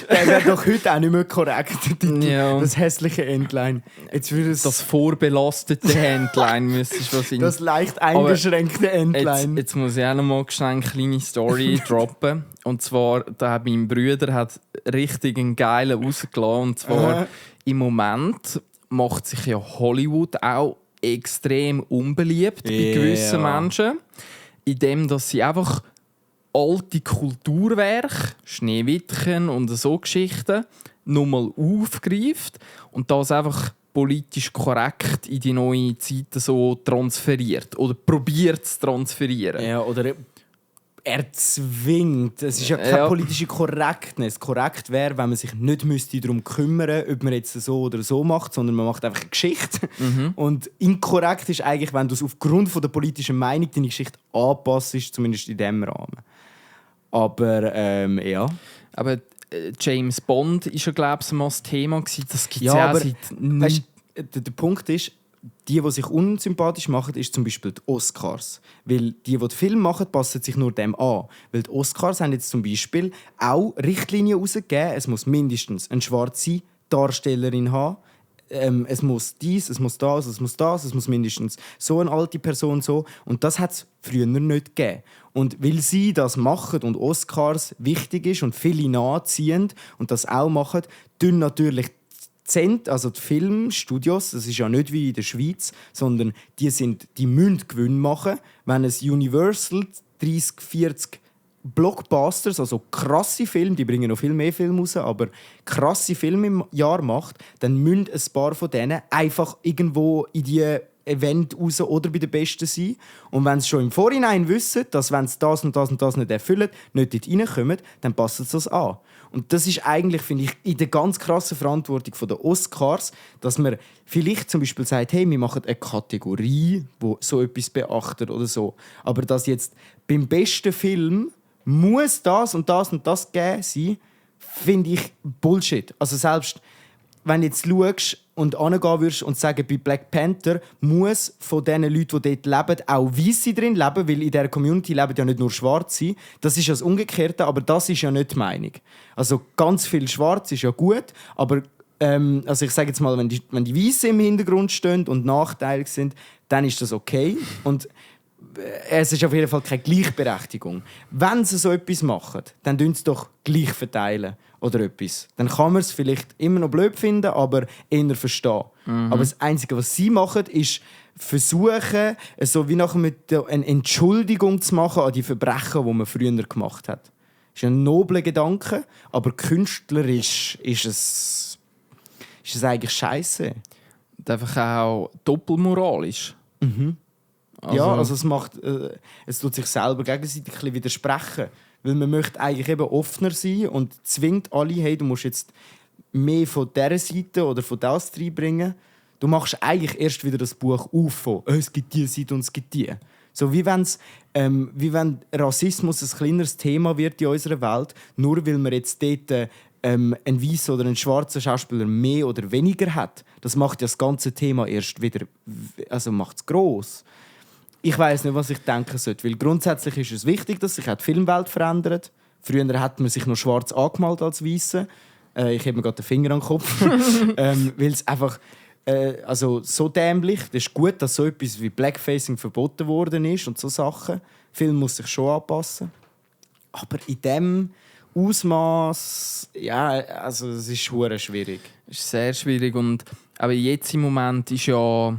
Der wäre doch heute auch nicht mehr korrekt. Das hässliche Entlein. Das vorbelastete Entlein müsstest du sein. Das leicht eingeschränkte Entlein. Jetzt muss ich auch noch mal eine kleine Story droppen. Und zwar, mein Bruder hat richtig einen geilen rausgelassen. Und zwar, im Moment macht sich ja Hollywood auch extrem unbeliebt bei gewissen Menschen, indem dass sie einfach alte Kulturwerke, Schneewittchen und so Geschichten, nochmal aufgreift und das einfach politisch korrekt in die neue Zeit so transferiert oder probiert zu transferieren. Ja, oder erzwingt. Es ist ja keine politische Korrektness. Korrekt wäre, wenn man sich nicht darum kümmern müsste, ob man jetzt so oder so macht, sondern man macht einfach eine Geschichte. Und inkorrekt ist eigentlich, wenn du es aufgrund von der politischen Meinung deine Geschichte anpasst, zumindest in diesem Rahmen. Aber ja. Aber James Bond war ja, glaube ich, mal das Thema. Das gibt es ja, aber seit... weißt, der Punkt ist, die sich unsympathisch machen, ist zum Beispiel die Oscars. Weil die Film machen, passen sich nur dem an. Weil die Oscars haben jetzt zum Beispiel auch Richtlinien herausgegeben. Es muss mindestens eine schwarze Darstellerin haben. Es muss dies, es muss das, es muss das, es muss mindestens so eine alte Person so. Und das hat es früher nicht gegeben. Und weil sie das machen und Oscars wichtig ist und viele nachziehen und das auch machen, tun natürlich also die Filmstudios, das ist ja nicht wie in der Schweiz, sondern die müssen Gewinn machen. Wenn es Universal 30, 40 Blockbusters, also krasse Filme, die bringen noch viel mehr Filme raus, aber krasse Filme im Jahr macht, dann müssen ein paar von denen einfach irgendwo in die Event raus oder bei den Besten sein. Und wenn sie schon im Vorhinein wissen, dass wenn sie das und das und das nicht erfüllen, nicht dort reinkommen, dann passen sie das an. Und das ist eigentlich, finde ich, in der ganz krassen Verantwortung der Oscars, dass man vielleicht zum Beispiel sagt, hey, wir machen eine Kategorie, die so etwas beachtet oder so. Aber dass jetzt beim besten Film muss das und das und das gegeben sein, finde ich Bullshit. Also selbst wenn du jetzt schaust und hingehen würdest und sagen, bei Black Panther muss von den Leuten, die dort leben, auch Weisse drin leben, weil in dieser Community leben ja nicht nur Schwarze. Das ist ja das Umgekehrte, aber das ist ja nicht die Meinung. Also ganz viel Schwarz ist ja gut, aber also ich sage jetzt mal, wenn die Weisse im Hintergrund stehen und nachteilig sind, dann ist das okay. Und es ist auf jeden Fall keine Gleichberechtigung. Wenn sie so etwas machen, dann tun sie doch gleich verteilen oder etwas. Dann kann man es vielleicht immer noch blöd finden, aber eher verstehen. Aber das Einzige, was sie machen, ist versuchen, so wie nachher mit eine Entschuldigung zu machen an die Verbrechen, die man früher gemacht hat. Das ist ein nobler Gedanke, aber künstlerisch ist es eigentlich scheiße. Und einfach auch doppelmoralisch. Also es tut sich selber gegenseitig ein bisschen widersprechen. Weil man möchte eigentlich eben offener sein und zwingt alle, hey, du musst jetzt mehr von dieser Seite oder von das reinbringen. Du machst eigentlich erst wieder das Buch auf von es gibt diese Seite und es gibt die. So wie wenn Rassismus ein kleineres Thema wird in unserer Welt, nur weil man jetzt dort einen weißen oder einen schwarzen Schauspieler mehr oder weniger hat. Das macht ja das ganze Thema erst wieder, also macht es gross. Ich weiss nicht, was ich denken sollte, weil grundsätzlich ist es wichtig, dass sich die Filmwelt verändert. Früher hat man sich noch schwarz angemalt als Weiße. Ich habe mir gerade den Finger an den Kopf. Weil es einfach also so dämlich. Es ist gut, dass so etwas wie Blackfacing verboten worden ist und so Sachen. Film muss sich schon anpassen. Aber in diesem Ausmaß, ja, also es ist hure schwierig. Es ist sehr schwierig und aber jetzt im Moment ist ja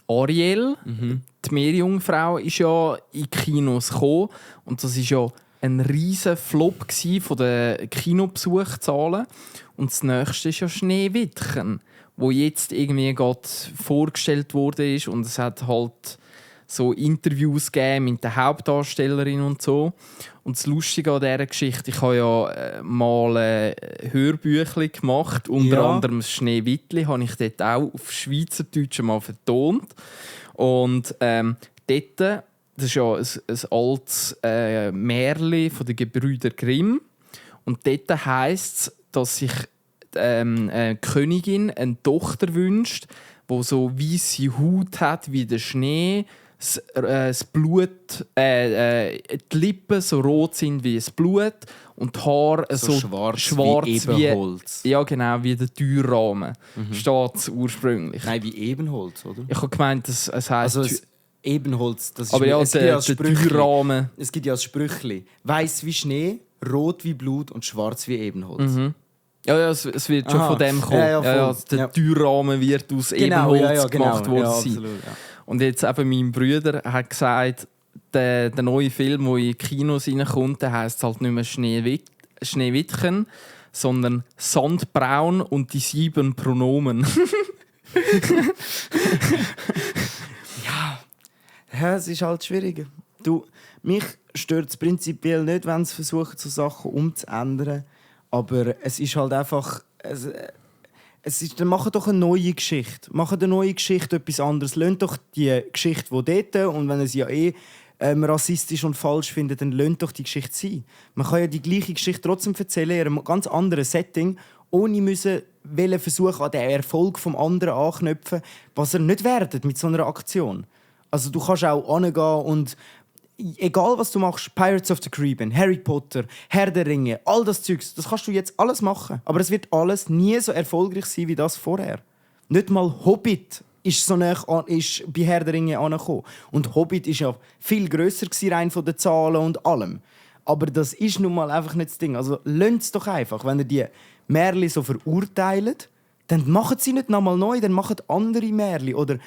Ariel, die Meerjungfrau, ist ja in Kinos gekommen und das ist ja ein riesen Flop von den Kinobesuchszahlen. Und das nächste ist ja Schneewittchen, wo jetzt irgendwie gerade vorgestellt wurde ist und es hat halt so Interviews gegeben mit der Hauptdarstellerin und so. Und das Lustige an dieser Geschichte, ich habe ja mal Hörbüchli gemacht, unter anderem das Schneewittli, habe ich dort auch auf Schweizerdeutsch mal vertont. Und dort, das ist ja ein altes Märchen von den Gebrüder Grimm. Und dort heisst es, dass sich eine Königin eine Tochter wünscht, die so weisse Haut hat wie der Schnee, das Blut, die Lippen so rot sind wie das Blut und die Haare so schwarz wie Ebenholz. Ja, genau, wie der Türrahmen. Steht es ursprünglich. Nein, wie Ebenholz, oder? Ich habe gemeint, es heisst... Also Ebenholz, das ist aber ja, der Türrahmen. Es gibt ja das Sprüchli. Weiß wie Schnee, rot wie Blut und schwarz wie Ebenholz. Ja, es wird schon von dem kommen. Der Türrahmen wird aus Ebenholz gemacht worden sein. Absolut, ja. Und jetzt eben mein Bruder hat gesagt, der neue Film, der in die Kinos reinkommt, der heisst halt nicht mehr Schneewittchen, sondern Sandbraun und die 7 Pronomen. Ja, es ist halt schwierig. Mich stört es prinzipiell nicht, wenn sie versuchen, so Sachen umzuändern. Aber es ist halt einfach... dann macht doch eine neue Geschichte. Macht eine neue Geschichte etwas anderes. Lasst doch die Geschichte, die dort... Und wenn es ja rassistisch und falsch findet, dann lasst doch die Geschichte sein. Man kann ja die gleiche Geschichte trotzdem erzählen, in einem ganz anderen Setting, ohne müssen versuchen, an den Erfolg des anderen anknüpfen, was er nicht werdet mit so einer Aktion. Also du kannst auch hingehen und egal was du machst, Pirates of the Caribbean, Harry Potter, Herr der Ringe, all das Zeugs, das kannst du jetzt alles machen. Aber es wird alles nie so erfolgreich sein wie das vorher. Nicht mal Hobbit ist bei Herr der Ringe angekommen. Und Hobbit war ja viel grösser rein von den Zahlen und allem. Aber das ist nun mal einfach nicht das Ding. Also lasst es doch einfach, wenn ihr die Märchen so verurteilt, dann macht sie nicht nochmal neu, dann macht andere Märchen. Oder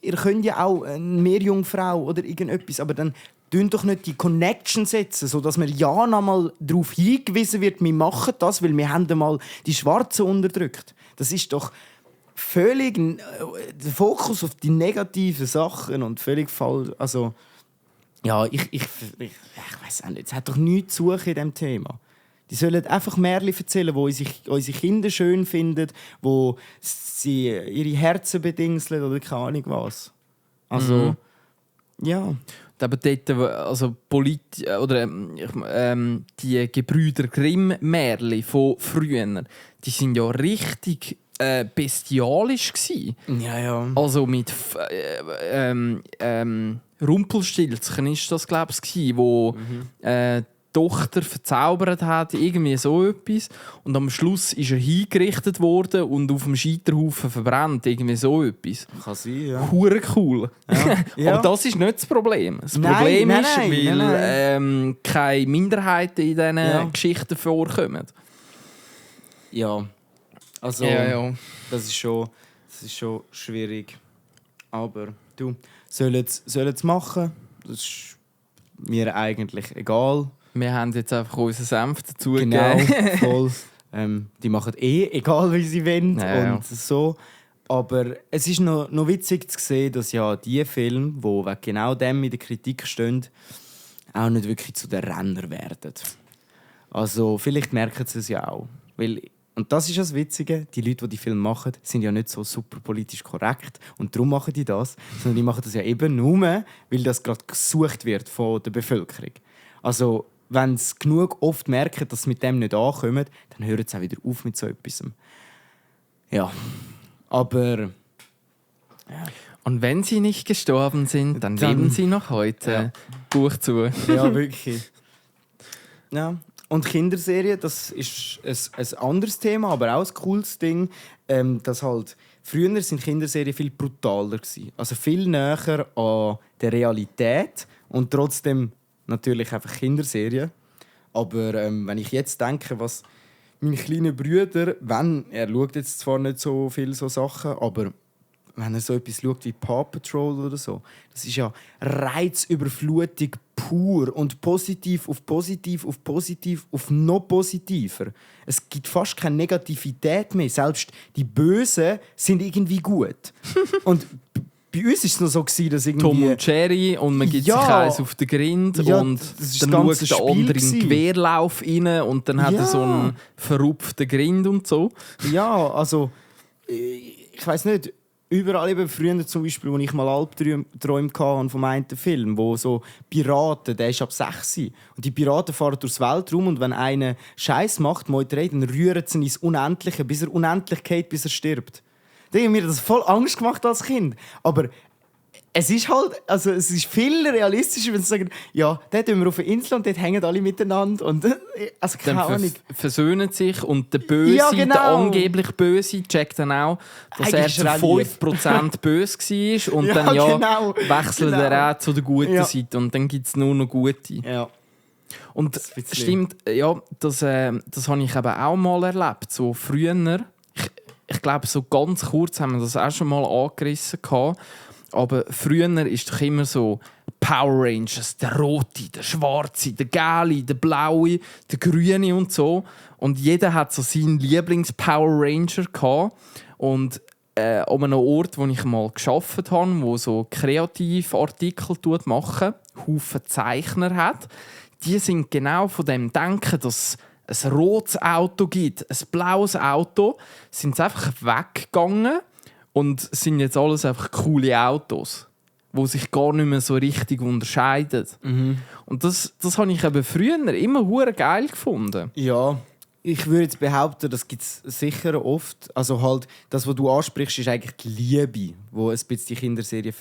ihr könnt ja auch eine Meerjungfrau oder irgendetwas, aber dann tun doch nicht die Connection setzen, sodass man ja nochmal darauf hingewiesen wird, wir machen das, weil wir haben mal die Schwarzen unterdrückt. Das ist doch völlig der Fokus auf die negativen Sachen und völlig falsch. Also, ja, ich weiß auch nicht. Es hat doch nichts zu suchen in diesem Thema. Die sollen einfach Märchen erzählen, wo unsere Kinder schön finden, wo sie ihre Herzen bedingseln oder keine Ahnung was. Also, ja. Aber dort, also die Gebrüder Grimm-Märchen von früher, die sind ja richtig bestialisch gsi. Ja. Also mit Rumpelstilzchen ist das, glaube ich, wo die Tochter verzaubert hat, irgendwie so etwas. Und am Schluss ist er hingerichtet worden und auf dem Scheiterhaufen verbrannt, irgendwie so etwas. Kann sein, ja. Hure cool. Ja. Aber das ist nicht das Problem. Das Problem ist, weil keine Minderheiten in diesen Geschichten vorkommen. Ja. Also, ja. Das ist schon schwierig. Aber du, sollen es machen? Das ist mir eigentlich egal. Wir haben jetzt einfach unseren Senf dazu Genau, gegeben. voll. Die machen egal wie sie wollen. Ja. Und so. Aber es ist noch witzig zu sehen, dass ja die Filme, die wegen genau dem in der Kritik stehen, auch nicht wirklich zu den Rennern werden. Also vielleicht merken sie es ja auch. Und das ist das Witzige, die Leute, die Filme machen, sind ja nicht so super politisch korrekt. Und darum machen die das. Sondern die machen das ja eben nur, weil das gerade gesucht wird von der Bevölkerung. Also wenn sie genug oft merken, dass sie mit dem nicht ankommen, dann hören sie auch wieder auf mit so etwas. Ja, aber... Ja. Und wenn sie nicht gestorben sind, dann leben sie noch heute. Ja. Buch zu. Ja, wirklich. Ja. Und Kinderserien, das ist ein anderes Thema, aber auch ein cooles Ding. Dass halt, früher sind Kinderserien viel brutaler gewesen. Also viel näher an der Realität und trotzdem natürlich einfach Kinderserien. Aber wenn ich jetzt denke, was mein kleiner Bruder, er schaut jetzt zwar nicht so viele so Sachen, aber wenn er so etwas schaut wie Paw Patrol oder so, das ist ja Reizüberflutung pur und positiv auf positiv auf positiv auf noch positiver. Es gibt fast keine Negativität mehr. Selbst die Bösen sind irgendwie gut. Und bei uns war es noch so, dass irgendwie... Tom und Jerry und man gibt sich eins auf den Grind und dann schaut der andere in den Querlauf rein und dann hat er so einen verrupften Grind und so. Ja, also ich weiss nicht, überall eben früher zum Beispiel, als ich mal Albträume hatte vom einen Film, wo so Piraten, der ist ab 6 und die Piraten fahren durchs Weltraum und wenn einer Scheiß macht, dann rühren sie ihn ins Unendliche, bis er unendlich geht, bis er stirbt. Da habe ich mir das voll Angst gemacht als Kind. Aber es ist halt, also es ist viel realistischer, wenn sie sagen, ja, dort sind wir auf einer Insel und dort hängen alle miteinander. Und, also keine Ahnung. Versöhnen sich und der Böse, der angeblich Böse, checkt dann auch, dass er zu 5% böse war und dann wechselt er auch zu der guten Seite und dann gibt es nur noch Gute. Ja. Und das stimmt, ja, das habe ich eben auch mal erlebt, so früher. Ich glaube, so ganz kurz haben wir das auch schon mal angerissen. Aber früher ist doch immer so Power Rangers, der rote, der schwarze, der gelbe, der blaue, der grüne und so. Und jeder hat so seinen Lieblings-Power Ranger gehabt. Und an einem Ort, wo ich mal gearbeitet habe, wo so Kreativartikel machen, Haufen Zeichner hat, die sind genau von dem Denken, dass es ein rotes Auto gibt, ein blaues Auto, sind sie einfach weggegangen und sind jetzt alles einfach coole Autos, die sich gar nicht mehr so richtig unterscheiden. Und das habe ich eben früher immer hure geil gefunden. Ja, ich würde jetzt behaupten, das gibt es sicher oft. Also halt, das, was du ansprichst, ist eigentlich die Liebe, die ein bisschen die Kinderserie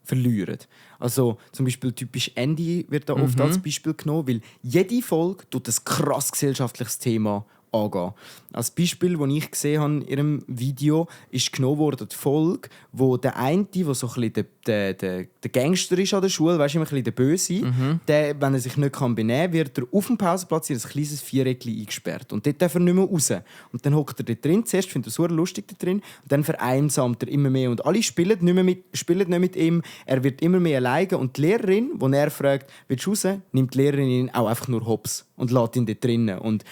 verlieren. Also zum Beispiel typisch Andy wird da oft als Beispiel genommen, weil jede Folge tut ein krass gesellschaftliches Thema angehen. Als Beispiel, das ich gesehen habe in ihrem Video, ist genommen worden die Folge, wo der eine, der so ein bisschen der Gangster ist an der Schule, weißt du, immer ein bisschen der Böse, der, wenn er sich nicht benehmen kann, wird er auf dem Pausenplatz in ein kleines Viereckchen eingesperrt. Und dort darf er nicht mehr raus. Und dann hockt er dort drin. Zuerst findet er es super lustig dort drin. Und dann vereinsamt er immer mehr. Und alle spielen nicht mit ihm. Er wird immer mehr alleine. Und die Lehrerin, die er fragt, willst du raus, nimmt die Lehrerin ihn auch einfach nur hops und lässt ihn dort drinnen. Und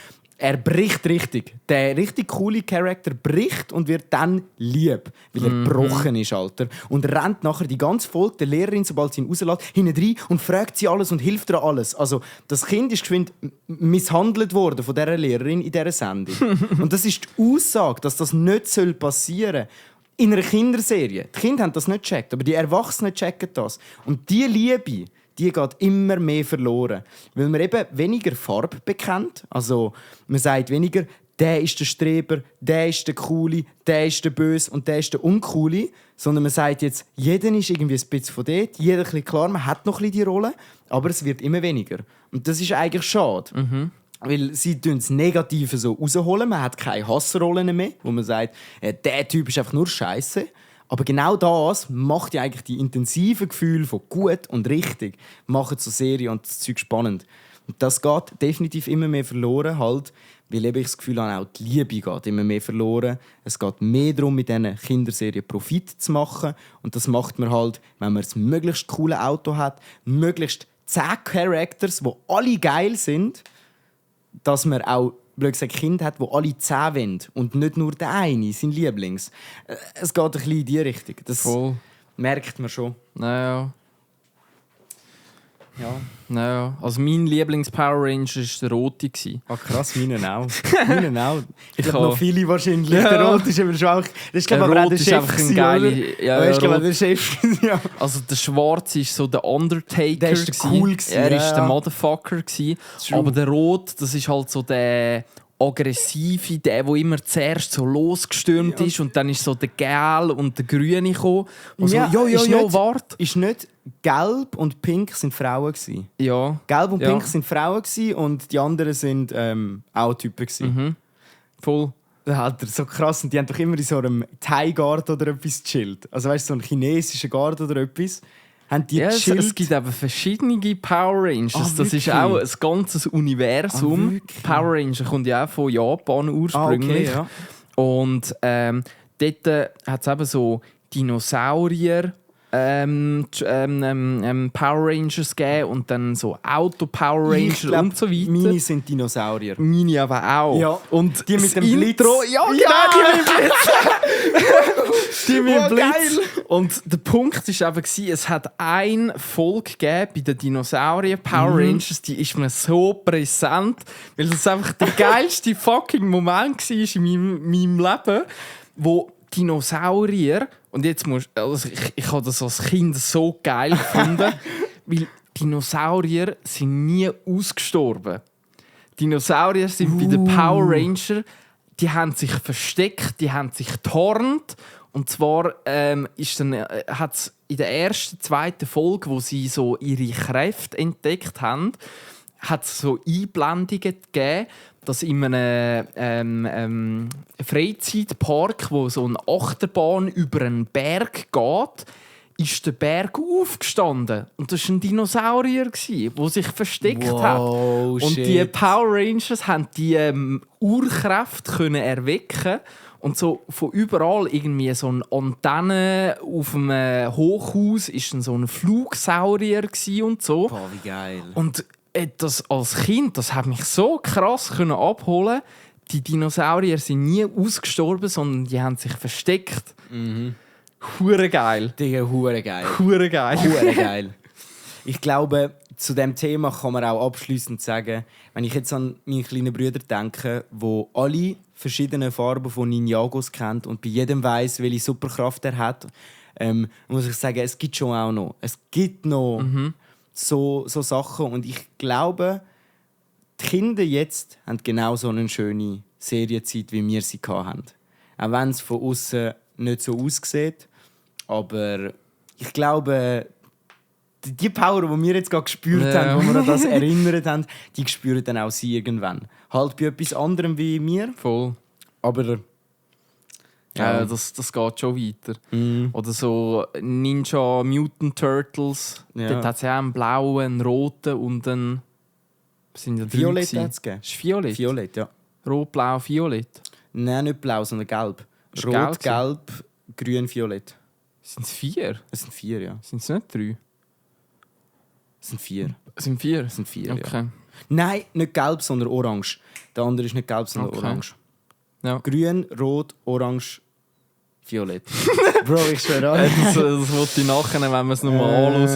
er bricht richtig. Der richtig coole Charakter bricht und wird dann lieb, weil er gebrochen ist, Alter. Und rennt nachher die ganze Folge der Lehrerin, sobald sie ihn rauslässt, hinten rein und fragt sie alles und hilft ihr alles. Also, das Kind ist geschwind misshandelt worden von dieser Lehrerin in dieser Sendung. Und das ist die Aussage, dass das nicht passieren soll. In einer Kinderserie. Die Kinder haben das nicht gecheckt, aber die Erwachsenen checken das. Und diese Liebe, die geht immer mehr verloren. Weil man eben weniger Farbe bekennt. Also man sagt weniger, der ist der Streber, der ist der Coole, der ist der Böse und der ist der Uncoole. Sondern man sagt jetzt, jeder ist irgendwie ein bisschen von dort, jeder ein bisschen klar, man hat noch ein bisschen die Rolle, aber es wird immer weniger. Und das ist eigentlich schade. Weil sie das Negative so rausholen. Man hat keine Hassrollen mehr, wo man sagt, der Typ ist einfach nur Scheiße. Aber genau das macht ja eigentlich die intensiven Gefühle von gut und richtig, machen so Serie und das Zeug spannend. Und das geht definitiv immer mehr verloren, halt, weil ich das Gefühl habe, auch die Liebe geht immer mehr verloren. Es geht mehr darum, mit diesen Kinderserien Profit zu machen. Und das macht man halt, wenn man ein möglichst cooles Auto hat, möglichst 10 Characters, die alle geil sind, dass man auch gesagt, Kind hat, die alle 10 wollen und nicht nur der eine, sein Lieblings. Es geht ein bisschen in die Richtung. Das merkt man schon. Naja. Naja. Also mein Lieblings-Power Ranger war der rote. Ah, krass, meine auch. Ich glaube noch viele wahrscheinlich. Ja. Der rote ist aber schon auch... Das ist, glaube ich, aber auch der Chef. Einfach ein geile... Ja, ich glaube, der Chef. Ja. Also der schwarze ist so der Undertaker. Der ist cool. Er war der Motherfucker. Aber der rote, das ist halt so der aggressive, der immer zuerst so losgestürmt ist und dann ist so der Gelb und der Grüne gekommen. Und ja, so, warte. Ist nicht Gelb und Pink sind Frauen gewesen. Ja. Gelb und Pink sind Frauen gewesen und die anderen sind auch Typen gewesen. Voll. Das hat er so krass und die haben doch immer in so einem Thai-Garten oder etwas gechillt. Also weißt du, so einen chinesischen Garten oder etwas. Ja, es gibt eben verschiedene Power Rangers. Das ist auch ein ganzes Universum. Power Ranger kommt ja auch von Japan ursprünglich. Okay, ja. Und dort hat es eben so Dinosaurier Power Rangers gegeben und dann so Auto-Power Ranger und so weiter. Meine sind Dinosaurier. Meine aber auch. Ja. Und die mit dem Intro, Blitz. Ja, genau, die mit dem Blitz. Geil. Und der Punkt war eben, es hat eine Folge gegeben bei den Dinosaurier Power Rangers, die ist mir so präsent, weil das einfach der geilste fucking Moment war in meinem Leben, wo Dinosaurier, und jetzt ich habe das als Kind so geil gefunden, weil Dinosaurier sind nie ausgestorben. Dinosaurier sind bei den Power Rangers, die haben sich versteckt, die haben sich getarnt. Und zwar hat es in der ersten, zweiten Folge, wo sie so ihre Kräfte entdeckt haben, hat es so Einblendungen gegeben, dass in einem Freizeitpark, wo so eine Achterbahn über einen Berg geht, ist der Berg aufgestanden. Und das war ein Dinosaurier, der sich versteckt hat. Und die Power Rangers haben die Urkräfte erwecken. Und so von überall irgendwie so eine Antenne auf einem Hochhaus ist dann so ein Flugsaurier und so. Boah, wie geil. Und das als Kind, das hat mich so krass können abholen. Die Dinosaurier sind nie ausgestorben, sondern die haben sich versteckt. Hure geil. Digga, hure geil. Hure geil. Hure geil. Ich glaube, zu diesem Thema kann man auch abschliessend sagen, wenn ich jetzt an meine kleinen Brüder denke, die alle verschiedene Farben von Ninjagos kennt und bei jedem weiss, welche Superkraft er hat, muss ich sagen, es gibt schon auch noch. Es gibt noch so Sachen. Und ich glaube, die Kinder jetzt haben genau so eine schöne Serienzeit, wie wir sie hatten. Auch wenn es von außen nicht so aussieht. Aber ich glaube, die Power, die wir jetzt gerade gespürt haben, wo wir an das erinnert haben, die spüren dann auch sie irgendwann. Halt bei etwas anderem wie mir. Voll. Aber ja, das geht schon weiter. Oder so Ninja Mutant Turtles. Ja. Dort hat es ja auch einen blauen, einen roten und einen... Sind ja Violett hat es gegeben. Ist Violett? Violett, ja. Rot, blau, violett. Nein, nicht blau, sondern gelb. Ist Rot, gelb gelb, grün, violett. Sind es 4? Es sind 4, ja. Sind es nicht 3? Es sind 4. Es sind 4? Es sind 4, Okay. ja. Nein, nicht gelb, sondern orange. Der andere ist nicht gelb, sondern Okay. orange. Ja. Grün, rot, orange, violett. Bro, ich schwöre an. Das wollte ich nachher, wenn man es nochmal anhören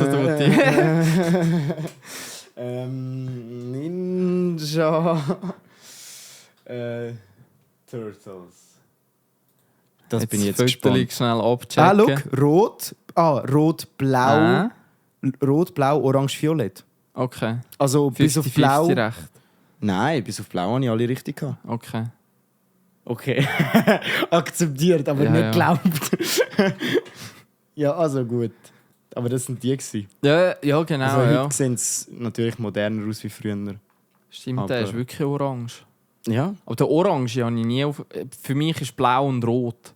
Ninja Turtles. Das Jetzt bin ich jetzt Fotolik gespannt. schnell abchecken. Ah, look, rot. Rot, blau. Rot, blau, orange, violett. Okay. Also bis auf blau. 50-50 recht. Nein, bis auf blau habe ich alle richtig gehabt. Okay. Okay. Akzeptiert, aber Ja, nicht ja. geglaubt. Ja, also gut. Aber das sind die gewesen. Ja, genau. Also ja. heute sehen sie natürlich moderner aus wie früher. Stimmt, der aber- ist wirklich orange. Ja. Aber der Orange habe ich nie auf... Für mich ist blau und rot.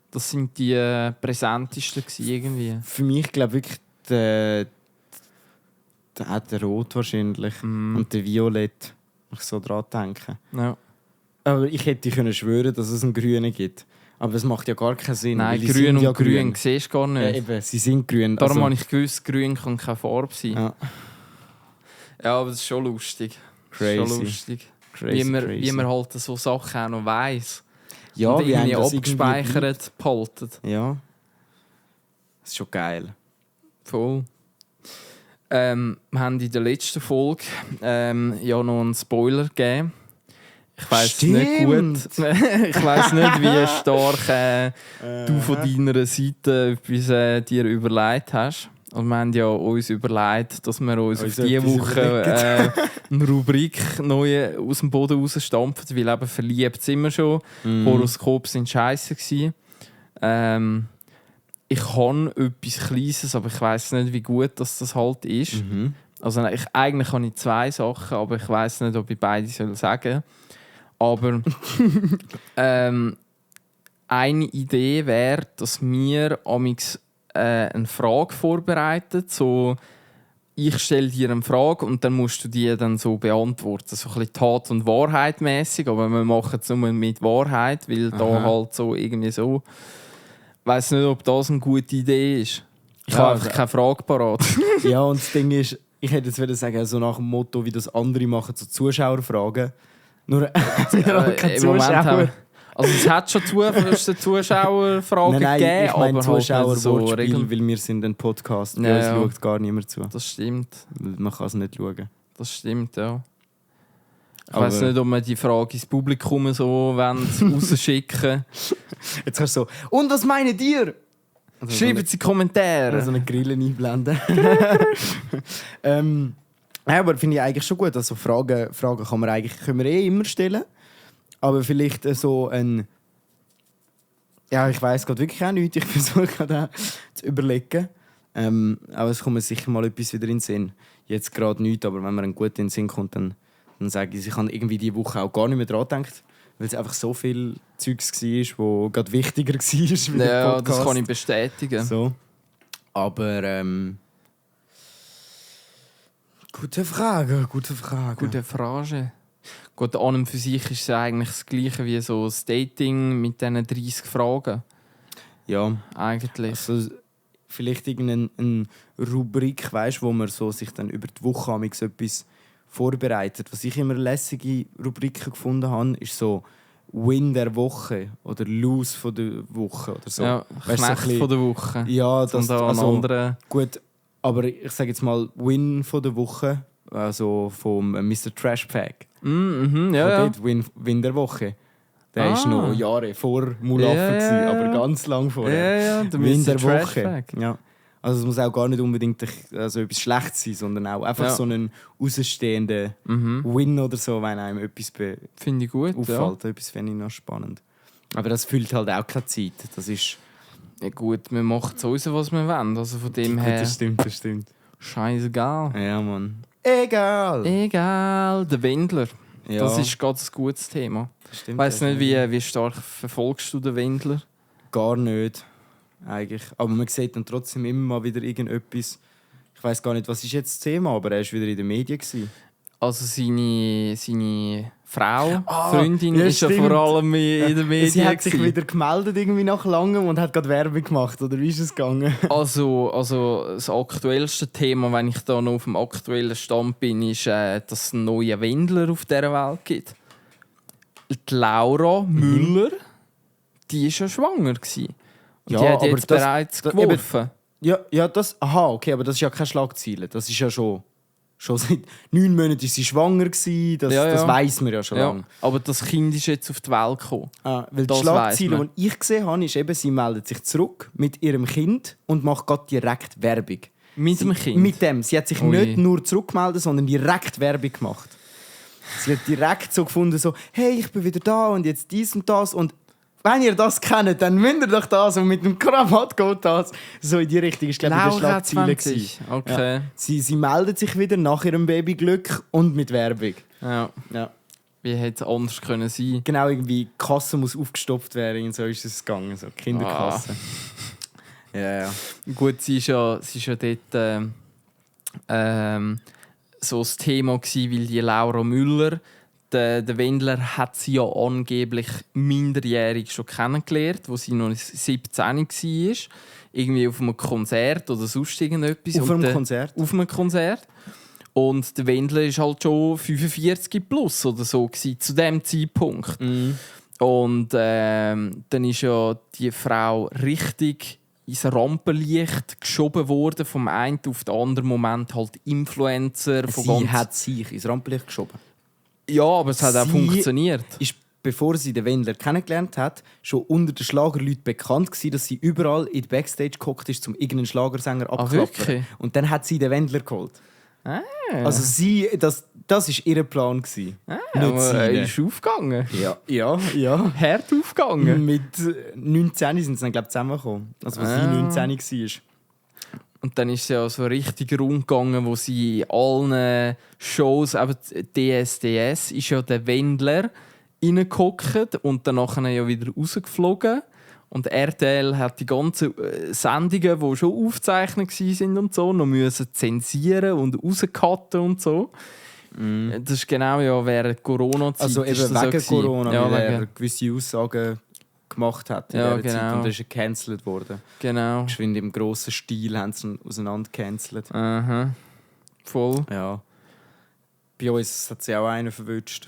Das sind die präsentesten gewesen, irgendwie. Für mich glaube ich wirklich der Rot wahrscheinlich. Und der Violett. Wenn ich so dran denke. Ja. Aber ich hätte können schwören, dass es einen Grünen gibt. Aber es macht ja gar keinen Sinn. Nein, weil die grün sind und ja grün siehst du gar Ja, nicht. eben, sie sind grün. Darum also, habe ich gewusst, grün kann keine Farbe sein. ja, Ja, aber das ist schon lustig. crazy. Das ist schon lustig. Crazy, Wie man halt so Sachen auch noch weiss. ja, Und wie haben irgendwie das abgespeichert behalten. Ja. Das ist schon geil. Voll. Wir haben in der letzten Folge ja noch einen Spoiler gegeben. Ich weiss nicht gut. Ich weiss nicht, wie stark du von deiner Seite etwas dir überlegt hast. Und wir haben ja uns überlegt, dass wir uns auf diese etwas Woche eine Rubrik neu aus dem Boden rausstampfen, weil eben verliebt sind wir schon. Horoskope sind scheiße gewesen. Ich habe etwas Kleines, aber ich weiss nicht, wie gut das halt ist. Also eigentlich habe ich 2 Sachen, aber ich weiss nicht, ob ich beide sagen soll. Aber eine Idee wäre, dass wir amix eine Frage vorbereiten. So, ich stelle dir eine Frage und dann musst du die dann so beantworten. So ein bisschen Tat- und Wahrheit mäßig, aber wir machen es nur mit Wahrheit, weil da halt so irgendwie so. Ich weiss nicht, ob das eine gute Idee ist. Ich habe einfach keine Frage parat. Ja, und das Ding ist, ich hätte jetzt wieder sagen, so nach dem Motto, wie das andere machen, so Zuschauerfragen. Nur keine Im Moment Zuschauer. haben- Also es hat schon Zuschauerfragen Nein, gegeben, ich meine aber halt Zuschauer nicht so Wortspiel, regeln. weil wir sind ein Podcast. Bei Ja, uns ja. schaut gar niemand zu. Das stimmt, Man kann es nicht schauen. das stimmt, ja. Ich Aber- weiss nicht, ob wir die Frage ins Publikum so rausschicken. Jetzt kannst du so, und was meint ihr? Also Schreibt sie Kommentare. so eine Grille einblenden. Ja, aber finde ich eigentlich schon gut. Also Fragen kann man eigentlich, können wir immer stellen. Aber vielleicht so ein... Ja, ich weiss gerade wirklich auch nicht. Ich versuche gerade auch zu überlegen. Aber es kommt mir sicher mal etwas wieder in den Sinn. Jetzt gerade nicht, aber wenn mir ein gut in den Sinn kommt, dann sage ich, ich habe irgendwie diese Woche auch gar nicht mehr dran gedacht. Weil es einfach so viel Zeugs war, wo gerade wichtiger war wie der Ja, Podcast. das kann ich bestätigen. So. Aber gute Frage. Gute Frage. Gut, an und für sich ist es ja eigentlich das Gleiche wie so das Dating mit diesen 30 Fragen. Ja. Eigentlich. Also, vielleicht irgendeine Rubrik, weißt, wo man so sich dann über die Woche etwas vorbereitet. Was ich immer lässige Rubriken gefunden habe, ist so Win der Woche oder Lose von der Woche oder so. Ja, weißt, Knecht so von der Woche. Ja, das da also, andere... gut. Aber ich sage jetzt mal Win von der Woche, also vom Mr. Trash Pack. Ja. Win der Woche. Der war noch Jahre vor Mulaffen, aber ganz lang vorher. Ja, der Win Mr. der Woche. Trashback. Ja. Also es muss auch gar nicht unbedingt etwas Schlechtes sein, sondern auch einfach so einen rausstehenden Win oder so, wenn einem etwas finde ich gut, auffällt. Etwas finde ich noch spannend. Aber das füllt halt auch keine Zeit. Das ist... Ja gut, wir machen sowieso, was wir wollen. Also von dem her... Das stimmt. Scheißegal. Ja, Mann. Egal. Der Wendler. Ja. Das ist gerade ein gutes Thema. Ich weiss nicht, wie stark verfolgst du den Wendler? Gar nicht, eigentlich. Aber man sieht dann trotzdem immer mal wieder irgendetwas. Ich weiss gar nicht, was ist jetzt das Thema, aber er war wieder in den Medien. Also seine Frau, Freundin, ja, ist ja vor allem in den Medien. Sie hat sich wieder gemeldet irgendwie nach langem und hat gerade Werbung gemacht, oder wie ist es gegangen? Also das aktuellste Thema, wenn ich da noch auf dem aktuellen Stand bin, ist, dass es einen neuen Wendler auf dieser Welt gibt. Die Laura Müller, die war ja schwanger. Und Ja, die hat aber jetzt bereits geworfen. Ja, das... Aha, okay, aber das ist ja keine Schlagzeile. Das ist ja schon seit 9 Monaten ist sie schwanger gewesen. Das weiss man ja schon lange. Aber das Kind ist jetzt auf die Welt gekommen. Weil die Schlagzeile, die ich gesehen habe, ist eben, sie meldet sich zurück mit ihrem Kind und macht gerade direkt Werbung. Mit dem Kind? Mit dem. Sie hat sich nicht nur zurückgemeldet, sondern direkt Werbung gemacht. Sie hat direkt so gefunden, so, hey, ich bin wieder da und jetzt dies und das. Und wenn ihr das kennt, dann müsst ihr doch das und mit dem Krawatt geht das. So in die Richtung ist, glaube ich, die Schlagzeile gewesen. Okay. Ja. Sie meldet sich wieder nach ihrem Babyglück und mit Werbung. Ja. Wie hätte es anders können sein? Genau, irgendwie die Kasse muss aufgestopft werden, so ist es gegangen, so Kinderkasse. Ja. Gut, sie ist ja dort so das Thema gewesen, weil die Laura Müller, der Wendler, hat sie ja angeblich minderjährig schon kennengelernt, wo sie noch 17 war. Irgendwie auf einem Konzert oder sonst irgendetwas. Auf einem Konzert? Und der Wendler war halt schon 45 plus oder so gewesen, zu dem Zeitpunkt. Und dann ist ja die Frau richtig ins Rampenlicht geschoben worden, vom einen auf den anderen Moment halt Influencer. Sie hat sich ins Rampenlicht geschoben? Ja, aber es hat auch funktioniert. Ist, bevor sie den Wendler kennengelernt hat, schon unter den Schlagerleuten bekannt gewesen, dass sie überall in die Backstage geguckt ist, um irgendeinen Schlagersänger abzuklappern. Und dann hat sie den Wendler geholt. Also das war ihr Plan gewesen. Ist aufgegangen. Ja. Hart aufgegangen. Mit 19 sind sie dann, glaube ich, zusammengekommen. Also, als sie 19 war. Und dann ist es ja so richtig rund gegangen, wo sie in allen Shows, eben DSDS, ist ja der Wendler reingehockt und dann nachher ja wieder rausgeflogen. Und RTL hat die ganzen Sendungen, die schon aufgezeichnet waren und so, noch müssen zensieren und rauscutten und so. Das ist genau ja während Corona-Zeit. Also eben wegen so Corona, weil er gewisse Aussagen gemacht hat in dieser Zeit und ist er gecancelt worden. Genau. Geschwind im grossen Stil haben sie ihn auseinander gecancelt. Aha. Voll. Ja. Bei uns hat sie auch einen verwünscht.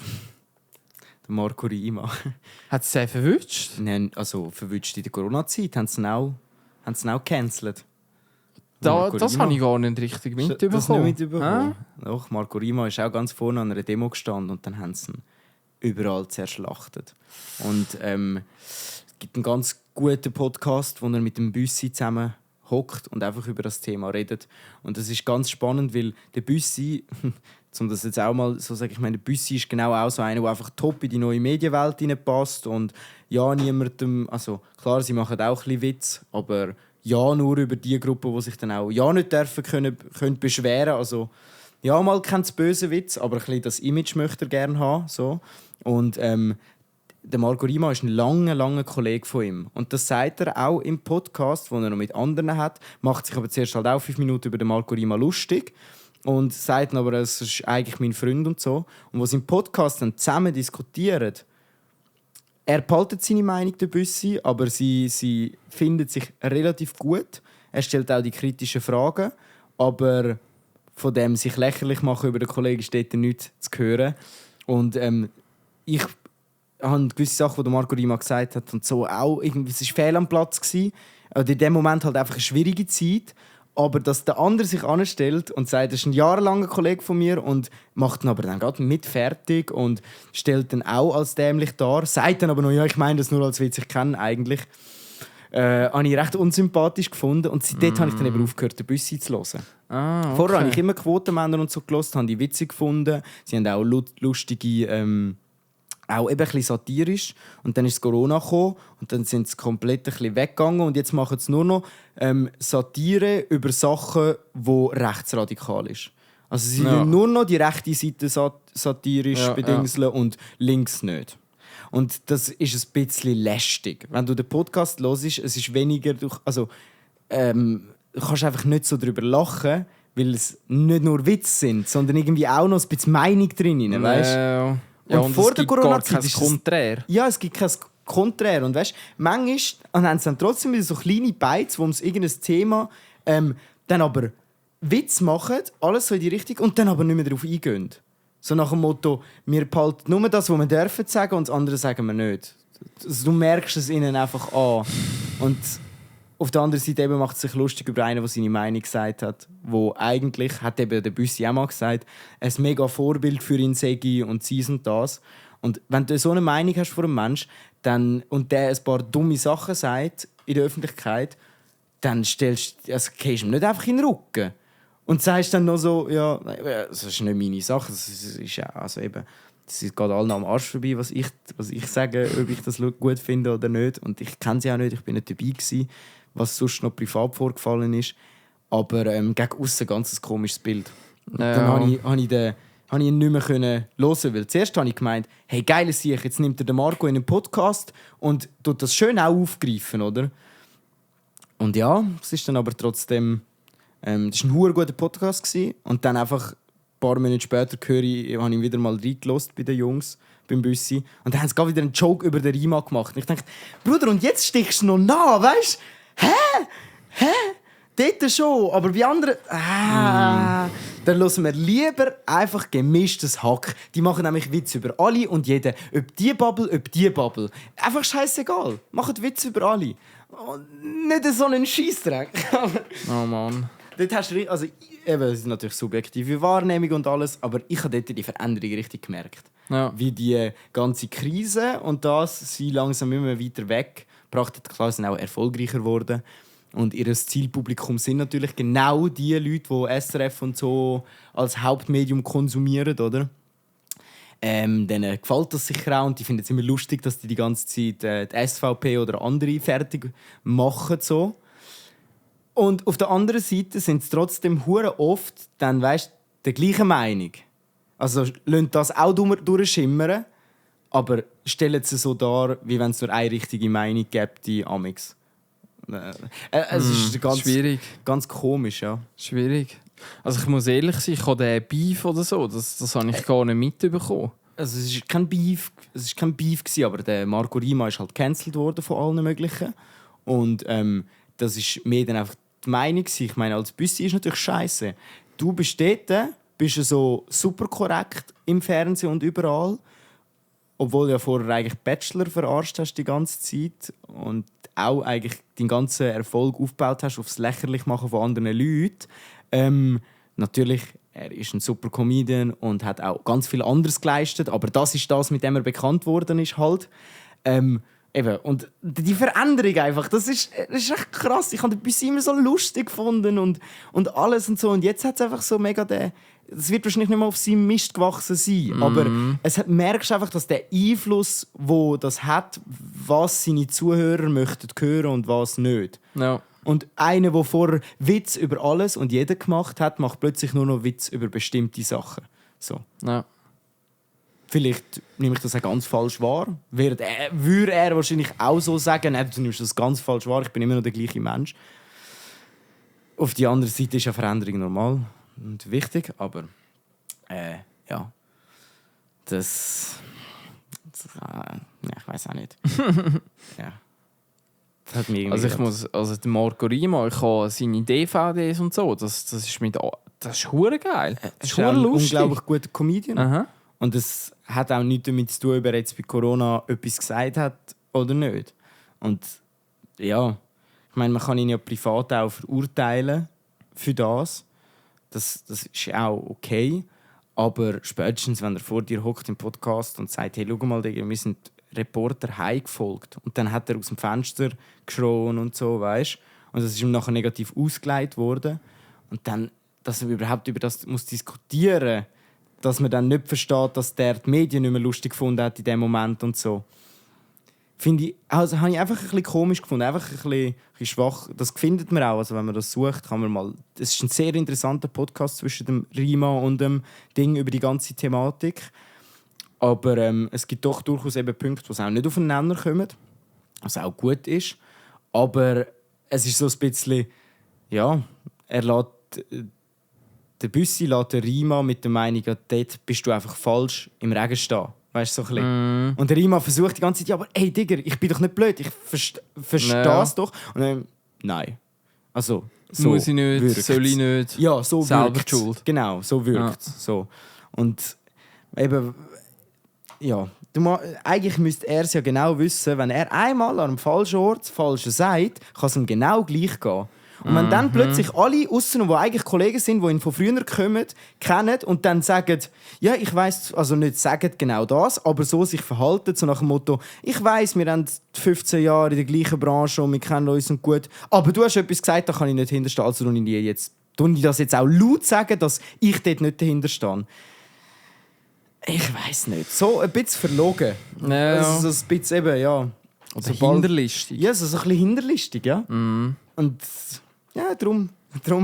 Der Marco Rima. Hat sie verwünscht? Nein, also verwünscht in der Corona-Zeit haben sie ihn auch gecancelt. Das habe ich gar nicht richtig mitbekommen. Das nicht mitbekommen? Doch, Marco Rima ist auch ganz vorne an einer Demo gestanden und dann haben sie ihn überall zerschlachtet. Und es gibt einen ganz guten Podcast, wo er mit dem Büssi zusammen hockt und einfach über das Thema redet. Und das ist ganz spannend, weil der Büssi, um das jetzt auch mal so sagen, ich meine, der Büssi ist genau auch so einer, der einfach top in die neue Medienwelt hineinpasst und ja, niemandem, also klar, sie machen auch ein bisschen Witz, aber ja, nur über die Gruppe, die sich dann auch ja nicht können beschweren. Also ja, mal kein böse Witz, aber ein bisschen das Image möchte er gerne haben. So. Und der Marco Rima ist ein langer Kollege von ihm. Und das sagt er auch im Podcast, den er noch mit anderen hat. Macht sich aber zuerst halt auch 5 Minuten über den Marco Rima lustig. und sagt aber, es ist eigentlich mein Freund und so. Und was im Podcast dann zusammen diskutieren, er behaltet seine Meinung, der Büssi, aber sie findet sich relativ gut. Er stellt auch die kritischen Fragen, aber von dem sich lächerlich machen über den Kollegen steht nichts zu hören. Und ich habe gewisse Sachen, die Marco Rima gesagt hat, und so auch irgendwie, es war fehl am Platz gewesen. Und in dem Moment halt einfach eine schwierige Zeit. Aber dass der andere sich anstellt und sagt, das ist ein jahrelanger Kollege von mir und macht ihn aber dann gerade mit fertig und stellt ihn auch als dämlich dar, sagt dann aber noch, ja, ich meine das nur, als würde ich kennen eigentlich, habe ich recht unsympathisch gefunden und seitdem habe ich dann eben aufgehört, den Büssi zu hören. Okay. Vorher habe ich immer Quotenmänner und so gehört, habe die witzig gefunden, sie haben auch lustige... auch eben ein bisschen satirisch. Und dann ist Corona gekommen und dann sind sie komplett ein bisschen weggegangen und jetzt machen sie nur noch Satire über Sachen, die rechtsradikal sind. Also sie wollen nur noch die rechte Seite satirisch bedingseln und links nicht. Und das ist ein bisschen lästig. Wenn du den Podcast hörst, es ist weniger... du kannst einfach nicht so darüber lachen, weil es nicht nur Witze sind, sondern irgendwie auch noch ein bisschen Meinung drin, weißt? Ja, und vor der Corona-Zeit ist Konträr. Ja, es gibt kein Konträr. Und weißt, manchmal haben sie dann trotzdem wieder so kleine Bites, wo sie irgendein Thema dann aber Witz machen, alles so in die Richtung, und dann aber nicht mehr darauf eingehen. So nach dem Motto, wir behalten nur das, was wir dürfen sagen, und das andere sagen wir nicht. Also, du merkst es ihnen einfach an. Und auf der anderen Seite eben macht es sich lustig über einen, der seine Meinung gesagt hat, wo eigentlich, hat eben der Büssi auch mal gesagt, ein mega Vorbild für ihn sei und dies und das. Und wenn du so eine Meinung hast von einem Menschen und der ein paar dumme Sachen sagt in der Öffentlichkeit, dann gehst du ihm nicht einfach in den Rücken. Und sagst dann noch so, ja, das ist nicht meine Sache, das ist ja, also eben, das geht allen am Arsch vorbei, was ich sage, ob ich das gut finde oder nicht. Und ich kenne sie auch nicht, ich bin nicht dabei gewesen, was sonst noch privat vorgefallen ist. Aber gegen aussen ganz ein komisches Bild. Ja. Dann habe ich ihn nicht mehr hören, weil zuerst habe ich gemeint, hey, geile Sache, jetzt nimmt er den Marco in einen Podcast und tut das schön auch aufgreifen, oder? Und ja, es ist dann aber trotzdem, das war ein sehr guter Podcast gewesen. Und dann einfach ein paar Minuten später habe ich wieder mal reingelassen bei den Jungs, beim Büssi. Und dann haben sie gerade wieder einen Joke über den Rima gemacht. Und ich dachte, Bruder, und jetzt stichst du noch nach, weißt du? Hä? Dort schon, aber bei anderen... Dann hören wir lieber einfach gemischtes Hack. Die machen nämlich Witze über alle und jeden. Ob die Bubble. Einfach scheißegal. Macht Witze über alle. Und nicht so einen Scheissdreck. Oh Mann. Dort hast du... Also, eben, es ist natürlich subjektive Wahrnehmung und alles, aber ich habe dort die Veränderung richtig gemerkt. Ja. Wie die ganze Krise und das sie langsam immer weiter weggebracht hat. Klar, sind auch erfolgreicher geworden. Und ihr Zielpublikum sind natürlich genau die Leute, die SRF und so als Hauptmedium konsumieren, oder? Denen gefällt das sicher auch und die finden es immer lustig, dass die ganze Zeit die SVP oder andere fertig machen. So. Und auf der anderen Seite sind sie trotzdem hure oft dann, weißt, der gleichen Meinung. Also lassen das auch durchschimmern, aber stellen sie so dar, wie wenn es nur eine richtige Meinung gibt, die Amix. Es ist schwierig. Ganz komisch, ja. Schwierig. Also ich muss ehrlich sein, ich habe den Beef oder so, das habe ich gar nicht mitbekommen. Also es ist kein Beef gewesen, aber der Marco Rima ist halt gecancelt worden von allen möglichen. Und das ist mir dann einfach die Meinung gewesen. Ich meine, als Büssi ist natürlich scheiße. Du bist dort, bist so super korrekt im Fernsehen und überall, obwohl du ja vorher eigentlich Bachelor verarscht hast die ganze Zeit und auch eigentlich den ganzen Erfolg aufgebaut hast auf das Lächerlichmachen von anderen Leuten. Natürlich, er ist ein super Comedian und hat auch ganz viel anderes geleistet, aber das ist das, mit dem er bekannt worden ist halt. Eben. Und die Veränderung einfach, das ist echt krass. Ich habe den Büssi immer so lustig gefunden und alles und so. Und jetzt hat es einfach so mega es wird wahrscheinlich nicht mehr auf seinem Mist gewachsen sein, aber merkst einfach, dass der Einfluss, wo das hat, was seine Zuhörer möchten hören und was nicht. Ja. Und einer, der vorher Witz über alles und jeder gemacht hat, macht plötzlich nur noch Witz über bestimmte Sachen. So. Ja. Vielleicht nehme ich das auch ganz falsch wahr. Würde er wahrscheinlich auch so sagen, nein, du nimmst das ganz falsch wahr, ich bin immer noch der gleiche Mensch. Auf die andere Seite ist ja Veränderung normal. und wichtig, aber ja, das ich weiß auch nicht. Ja. Das hat mich der Marco Rima, ich habe seine DVDs und so, das ist hure geil. Das ist ein lustig. unglaublich guter Comedian. Aha. Und es hat auch nichts damit zu tun, ob er jetzt bei Corona etwas gesagt hat oder nicht. Und ja, ich meine, man kann ihn ja privat auch verurteilen für das. Das ist auch okay. Aber spätestens, wenn er vor dir hockt im Podcast und sagt, hey, schau mal, Digga, wir sind Reporter heimgefolgt. Und dann hat er aus dem Fenster geschrien und so, weißt? Und das ist ihm nachher negativ ausgelegt worden. Und dann, dass er überhaupt über das muss diskutieren, dass man dann nicht versteht, dass der die Medien nicht mehr lustig gefunden hat in dem Moment und so. Finde ich, also habe ich einfach ein bisschen komisch gefunden, einfach ein bisschen schwach. Das findet man auch, also wenn man das sucht, kann man mal. Es ist ein sehr interessanter Podcast zwischen dem Rima und dem Ding über die ganze Thematik. Aber es gibt doch durchaus eben Punkte, die auch nicht aufeinander kommen, was auch gut ist. Aber es ist so ein bisschen, ja, er lässt der Büssi lässt den Rima mit der Meinung, ja, dort bist du einfach falsch im Regen stehen. Weißt du, so ein bisschen. Und der Rima versucht die ganze Zeit, ja, aber hey Digga, ich bin doch nicht blöd, ich verstehe es doch. Und dann, nein. Also, so muss ich nicht, wirkt's. soll ich nicht. Ja, so selber wirkt schuld. Genau, so wirkt es. Ja. So. Und eben, ja, eigentlich müsste er es ja genau wissen, wenn er einmal an einem falschen Ort das Falsche sagt, kann es ihm genau gleich gehen. Und wenn dann plötzlich alle aussen, die eigentlich Kollegen sind, die ihn von früher kommen, kennen und dann sagen, ja, ich weiss, also nicht sagen genau das, aber so sich verhalten, so nach dem Motto, ich weiss, wir haben 15 Jahre in der gleichen Branche und wir kennen uns und gut, aber du hast etwas gesagt, da kann ich nicht hinterstehen, also tue ich das jetzt auch laut sagen, dass ich dort nicht dahinter stehe. Ich weiss nicht. So ein bisschen verlogen. Ja. Also so ein bisschen eben, ja. Oder hinterlistig. Ja, so ein bisschen hinterlistig, ja. Mm. Und ja, darum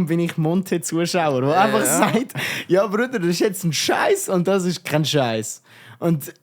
bin ich Monte-Zuschauer, der einfach sagt, ja Bruder, das ist jetzt ein Scheiß und das ist kein Scheiß. Und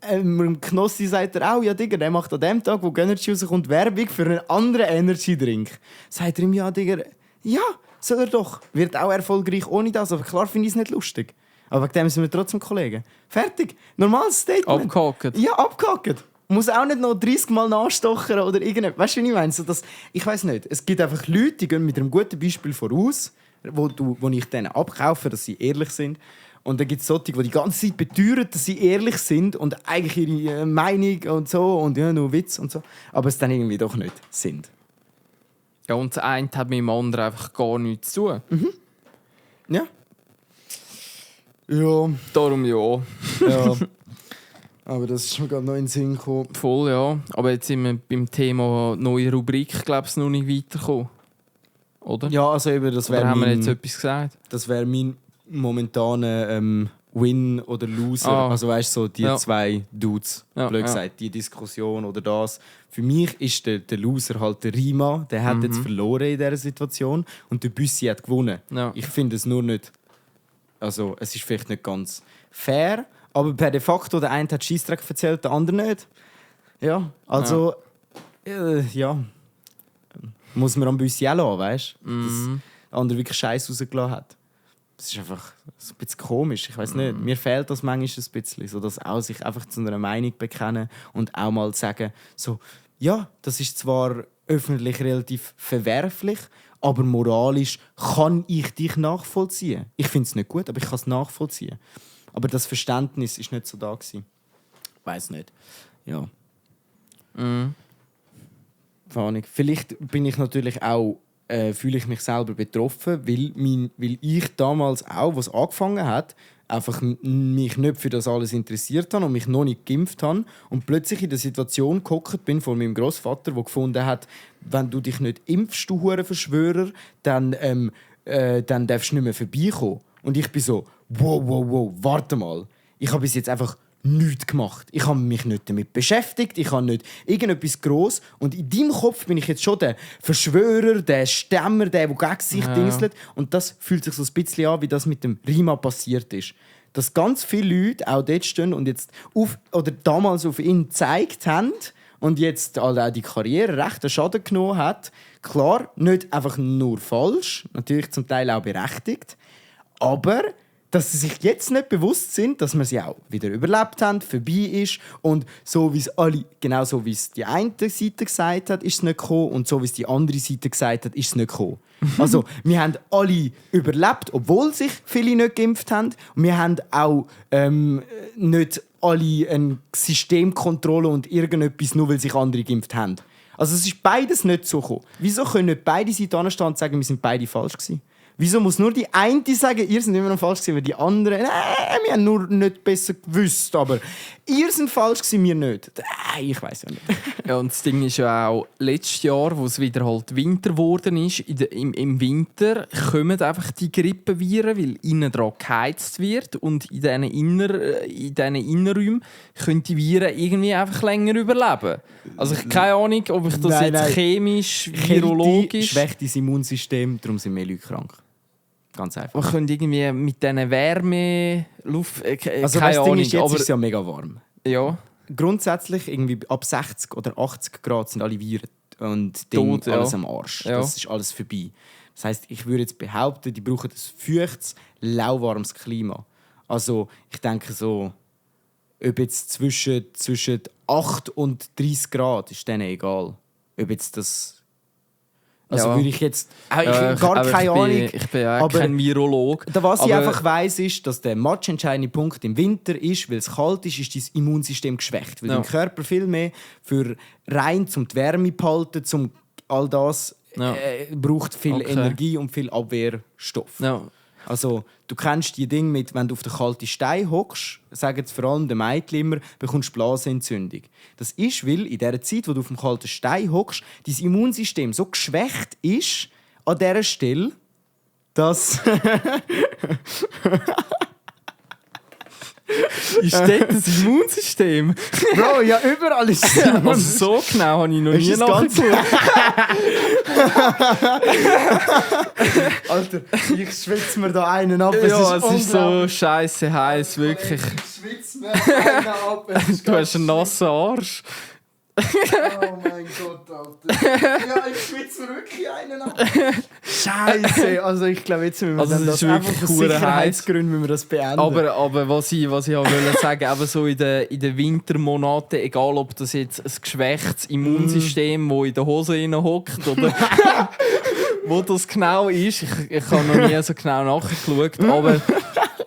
Knossi sagt er auch, ja Digga, der macht an dem Tag, wo Energy rauskommt, Werbung für einen anderen Energy-Drink. Sagt er ihm, ja Digga, ja, soll er doch. Wird auch erfolgreich ohne das, aber klar finde ich es nicht lustig. Aber wegen dem sind wir trotzdem Kollegen. Fertig. Normales Statement. Abgehakt. Ja, abgehakt. Muss auch nicht noch 30 Mal nachstochern oder irgendetwas. Weißt du, wie ich meine? So, ich weiss nicht. Es gibt einfach Leute, die gehen mit einem guten Beispiel voraus, wo ich denen abkaufe, dass sie ehrlich sind. Und dann gibt es solche, die die ganze Zeit beteuern, dass sie ehrlich sind und eigentlich ihre Meinung und so und ja, nur Witz und so. Aber es dann irgendwie doch nicht sind. Ja, und das eine hat mit dem anderen einfach gar nichts zu tun. Mhm. Ja. Ja. Darum ja. Ja. Aber das ist mir gerade noch in den Sinn gekommen. Voll, ja. Aber jetzt sind wir beim Thema neue Rubrik, glaube ich, noch nicht weitergekommen. Oder? Ja, also eben, das wäre haben wir jetzt etwas gesagt? Das wäre mein momentaner Win oder Loser. Also weißt du, so die zwei Dudes, blöd gesagt, die Diskussion oder das. Für mich ist der Loser halt der Rima, der hat jetzt verloren in dieser Situation und der Büssi hat gewonnen. Ja. Ich finde es nur nicht, also es ist vielleicht nicht ganz fair, aber per de facto, der eine hat Scheissdreck erzählt, der andere nicht. Ja, also ja. Muss man am Büssi auch lassen, weißt du? Dass der andere wirklich Scheiß rausgelassen hat. Das ist einfach ein bisschen komisch, ich weiß nicht. Mir fehlt das manchmal ein bisschen, so dass auch sich einfach zu einer Meinung bekennen und auch mal sagen, so, ja, das ist zwar öffentlich relativ verwerflich, aber moralisch kann ich dich nachvollziehen. Ich finde es nicht gut, aber ich kann es nachvollziehen. Aber das Verständnis ist nicht so da gewesen. Weiß nicht. Ja. Vielleicht bin ich natürlich auch, fühle ich mich selber betroffen, weil ich damals auch, was angefangen hat, einfach mich nicht für das alles interessiert habe und mich noch nicht geimpft habe und plötzlich in der Situation gehockt bin vor meinem Großvater, der gefunden hat, wenn du dich nicht impfst, du Hurenverschwörer, dann darfst du nicht mehr vorbeikommen. Und ich bin so, wow, warte mal. Ich habe bis jetzt einfach nichts gemacht. Ich habe mich nicht damit beschäftigt, ich habe nicht irgendetwas gross. Und in deinem Kopf bin ich jetzt schon der Verschwörer, der Stämmer, der gegen sich dingselt. Und das fühlt sich so ein bisschen an, wie das mit dem Rima passiert ist. Dass ganz viele Leute auch dort stehen und jetzt damals auf ihn gezeigt haben und jetzt auch die Karriere recht einen Schaden genommen hat. Klar, nicht einfach nur falsch, natürlich zum Teil auch berechtigt. Aber dass sie sich jetzt nicht bewusst sind, dass wir sie auch wieder überlebt haben, vorbei ist und so wie es alle, genau so wie es die eine Seite gesagt hat, ist es nicht gekommen und so wie es die andere Seite gesagt hat, ist es nicht gekommen. Also wir haben alle überlebt, obwohl sich viele nicht geimpft haben. Und wir haben auch nicht alle eine Systemkontrolle und irgendetwas, nur weil sich andere geimpft haben. Also es ist beides nicht so gekommen. Wieso können nicht beide Seiten anstehen und sagen, wir sind beide falsch gewesen? Wieso muss nur die eine sagen, ihr seid immer noch falsch gewesen, weil die anderen, wir haben nur nicht besser gewusst, aber ihr seid falsch gewesen, wir nicht. Ich weiß ja nicht. Ja, und das Ding ist ja auch, letztes Jahr, wo es wieder halt Winter geworden ist, im Winter kommen einfach die Grippeviren, weil innen dran geheizt wird und in diesen Innenräumen können die Viren irgendwie einfach länger überleben. Also ich habe keine Ahnung, ob ich das jetzt chemisch, virologisch... schwächt das Immunsystem, darum sind mehr Leute krank. Ganz einfach. Man könnte irgendwie mit diesen Wärme, Luft... also keine Ahnung, jetzt aber ist es ja mega warm. Ja. Grundsätzlich irgendwie ab 60 oder 80 Grad sind alle Viren und Dinge tot, alles am Arsch. Ja. Das ist alles vorbei. Das heisst, ich würde jetzt behaupten, die brauchen ein feuchtes, lauwarmes Klima. Also ich denke so, ob jetzt zwischen 8 und 30 Grad ist denen egal. Ob jetzt das... Also würde ich jetzt... Ich habe gar keine Ahnung. Ich bin ja kein Virolog. Was ich einfach weiss, ist, dass der matchentscheidende Punkt im Winter ist, weil es kalt ist dein Immunsystem geschwächt. Weil dein Körper viel mehr für rein zum die Wärme behalten, zum all das braucht viel Energie und viel Abwehrstoff. Ja. Also, du kennst die Dinge mit, wenn du auf den kalten Stein hockst, sagen es vor allem den Mädchen immer, bekommst du Blasenentzündung. Das ist, weil in der Zeit, wo du auf dem kalten Stein hockst, dein Immunsystem so geschwächt ist an dieser Stelle, dass... Ist dort das Immunsystem? Bro, ja, überall ist es. Also so genau habe ich noch nie nachgeschaut. Alter, ich schwitze mir da einen ab. Ja, es ist so scheiße heiß, wirklich. Ich schwitze mir einen ab. Du hast einen nassen Arsch. Oh mein Gott, Alter. Ja, ich schwitze mir wirklich einen ab. Scheiße. Also ich glaube, jetzt müssen wir Also dann das das ist einfach wirklich aus hure Sicherheitsgründen müssen wir das beenden. Aber was ich auch wollte sagen, eben so in den Wintermonaten, egal ob das jetzt ein geschwächtes Immunsystem, das in der Hose hockt oder wo das genau ist, ich habe noch nie so genau nachgeschaut, aber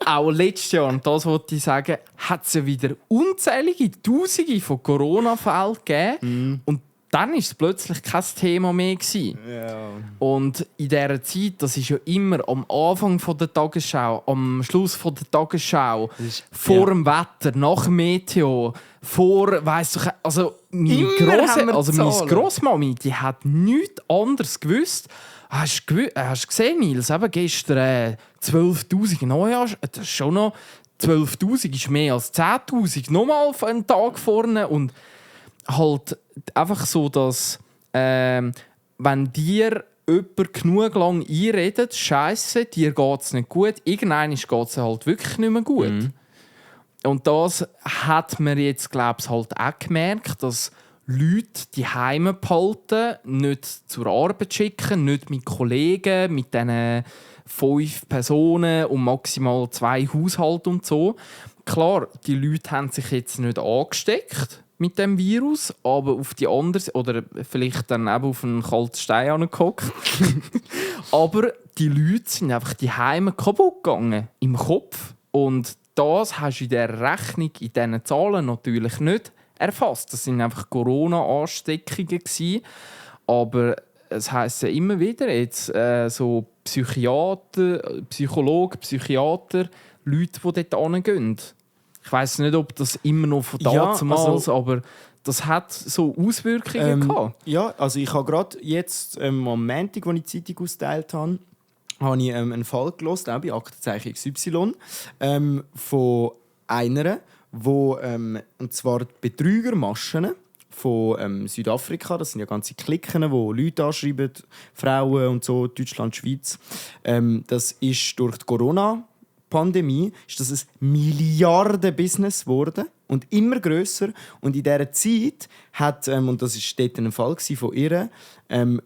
auch letztes Jahr, und das wollte ich sagen, hat es ja wieder unzählige Tausende von Corona-Fällen gegeben. Und dann war es plötzlich kein Thema mehr gewesen. Ja. Und in dieser Zeit, das ist ja immer am Anfang der Tagesschau, am Schluss der Tagesschau, vor dem Wetter, nach dem Meteo, vor, weißt du, also meine Grossmami, die hat nichts anderes gewusst. Hast du gesehen, Nils, eben gestern 12'000 Neujahr, das ist schon noch 12'000 ist mehr als 10'000, nochmal auf einen Tag vorne. Und halt einfach so, dass wenn dir jemand genug lang einredet, Scheiße, dir geht es nicht gut, irgendwann geht es halt wirklich nicht mehr gut. Mhm. Und das hat man jetzt, glaube ich, halt auch gemerkt, dass Leute die Heime behalten, nicht zur Arbeit schicken, nicht mit Kollegen, mit diesen 5 Personen und maximal 2 Haushalten und so. Klar, die Leute haben sich jetzt nicht angesteckt mit dem Virus, aber auf die andere oder vielleicht dann eben auf einen kalten Stein angehockt. Aber die Leute sind einfach die Heime kaputt gegangen im Kopf. Und das hast du in dieser Rechnung, in diesen Zahlen natürlich nicht erfasst. Das sind einfach Corona-Ansteckungen gewesen. Aber es heisst ja immer wieder jetzt so Psychiater, Psychologen, Psychiater, Leute, die dort hingehen. Ich weiss nicht, ob das immer noch von damals, aber das hat so Auswirkungen gehabt. Ja, also ich habe gerade jetzt am Montag, als ich die Zeitung ausgeteilt habe, habe ich einen Fall gelesen, auch bei Aktenzeichen XY, von einer, und zwar die Betrügermaschen von Südafrika, das sind ja ganze Klicken, wo Leute anschreiben, Frauen und so, Deutschland, Schweiz. Das ist durch die Corona-Pandemie ist das ein Milliarden-Business geworden und immer grösser. Und in dieser Zeit hat, und das war dort ein Fall von ihr,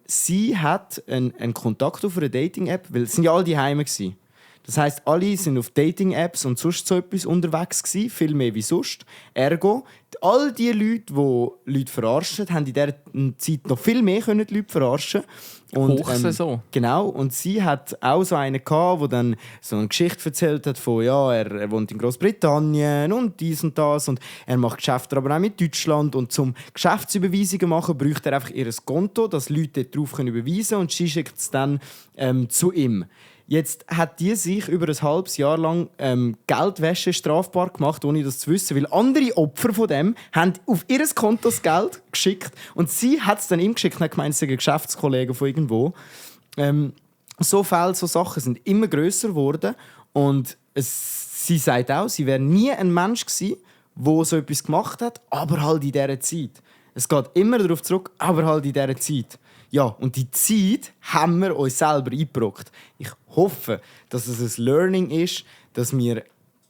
sie hat einen Kontakt auf einer Dating-App, weil es sind ja alle die Heime gewesen. Das heisst, alle sind auf Dating-Apps und sonst so etwas unterwegs gewesen, viel mehr wie sonst. Ergo, all die Leute, die Leute verarschen, haben in dieser Zeit noch viel mehr können die Leute verarschen. Und, Hochsaison. Genau, und sie hat auch so einen gehabt, der dann so eine Geschichte erzählt hat von, ja, er wohnt in Großbritannien und dies und das und er macht Geschäfte aber auch mit Deutschland und zum Geschäftsüberweisungen machen bräuchte er einfach ihr Konto, dass Leute dort drauf überweisen können und sie schickt es dann zu ihm. Jetzt hat die sich über ein halbes Jahr lang Geldwäsche strafbar gemacht, ohne das zu wissen, weil andere Opfer von dem haben auf ihr Konto das Geld geschickt und sie hat es dann ihm geschickt und hat gemeint, sie sei ein Geschäftskollege von irgendwo. So Fälle, so Sachen sind immer grösser geworden und sie sagt auch, sie wäre nie ein Mensch gewesen, der so etwas gemacht hat, aber halt in dieser Zeit. Es geht immer darauf zurück, aber halt in dieser Zeit. Ja, und die Zeit haben wir uns selber eingebrockt. Ich hoffe, dass es ein Learning ist, dass wir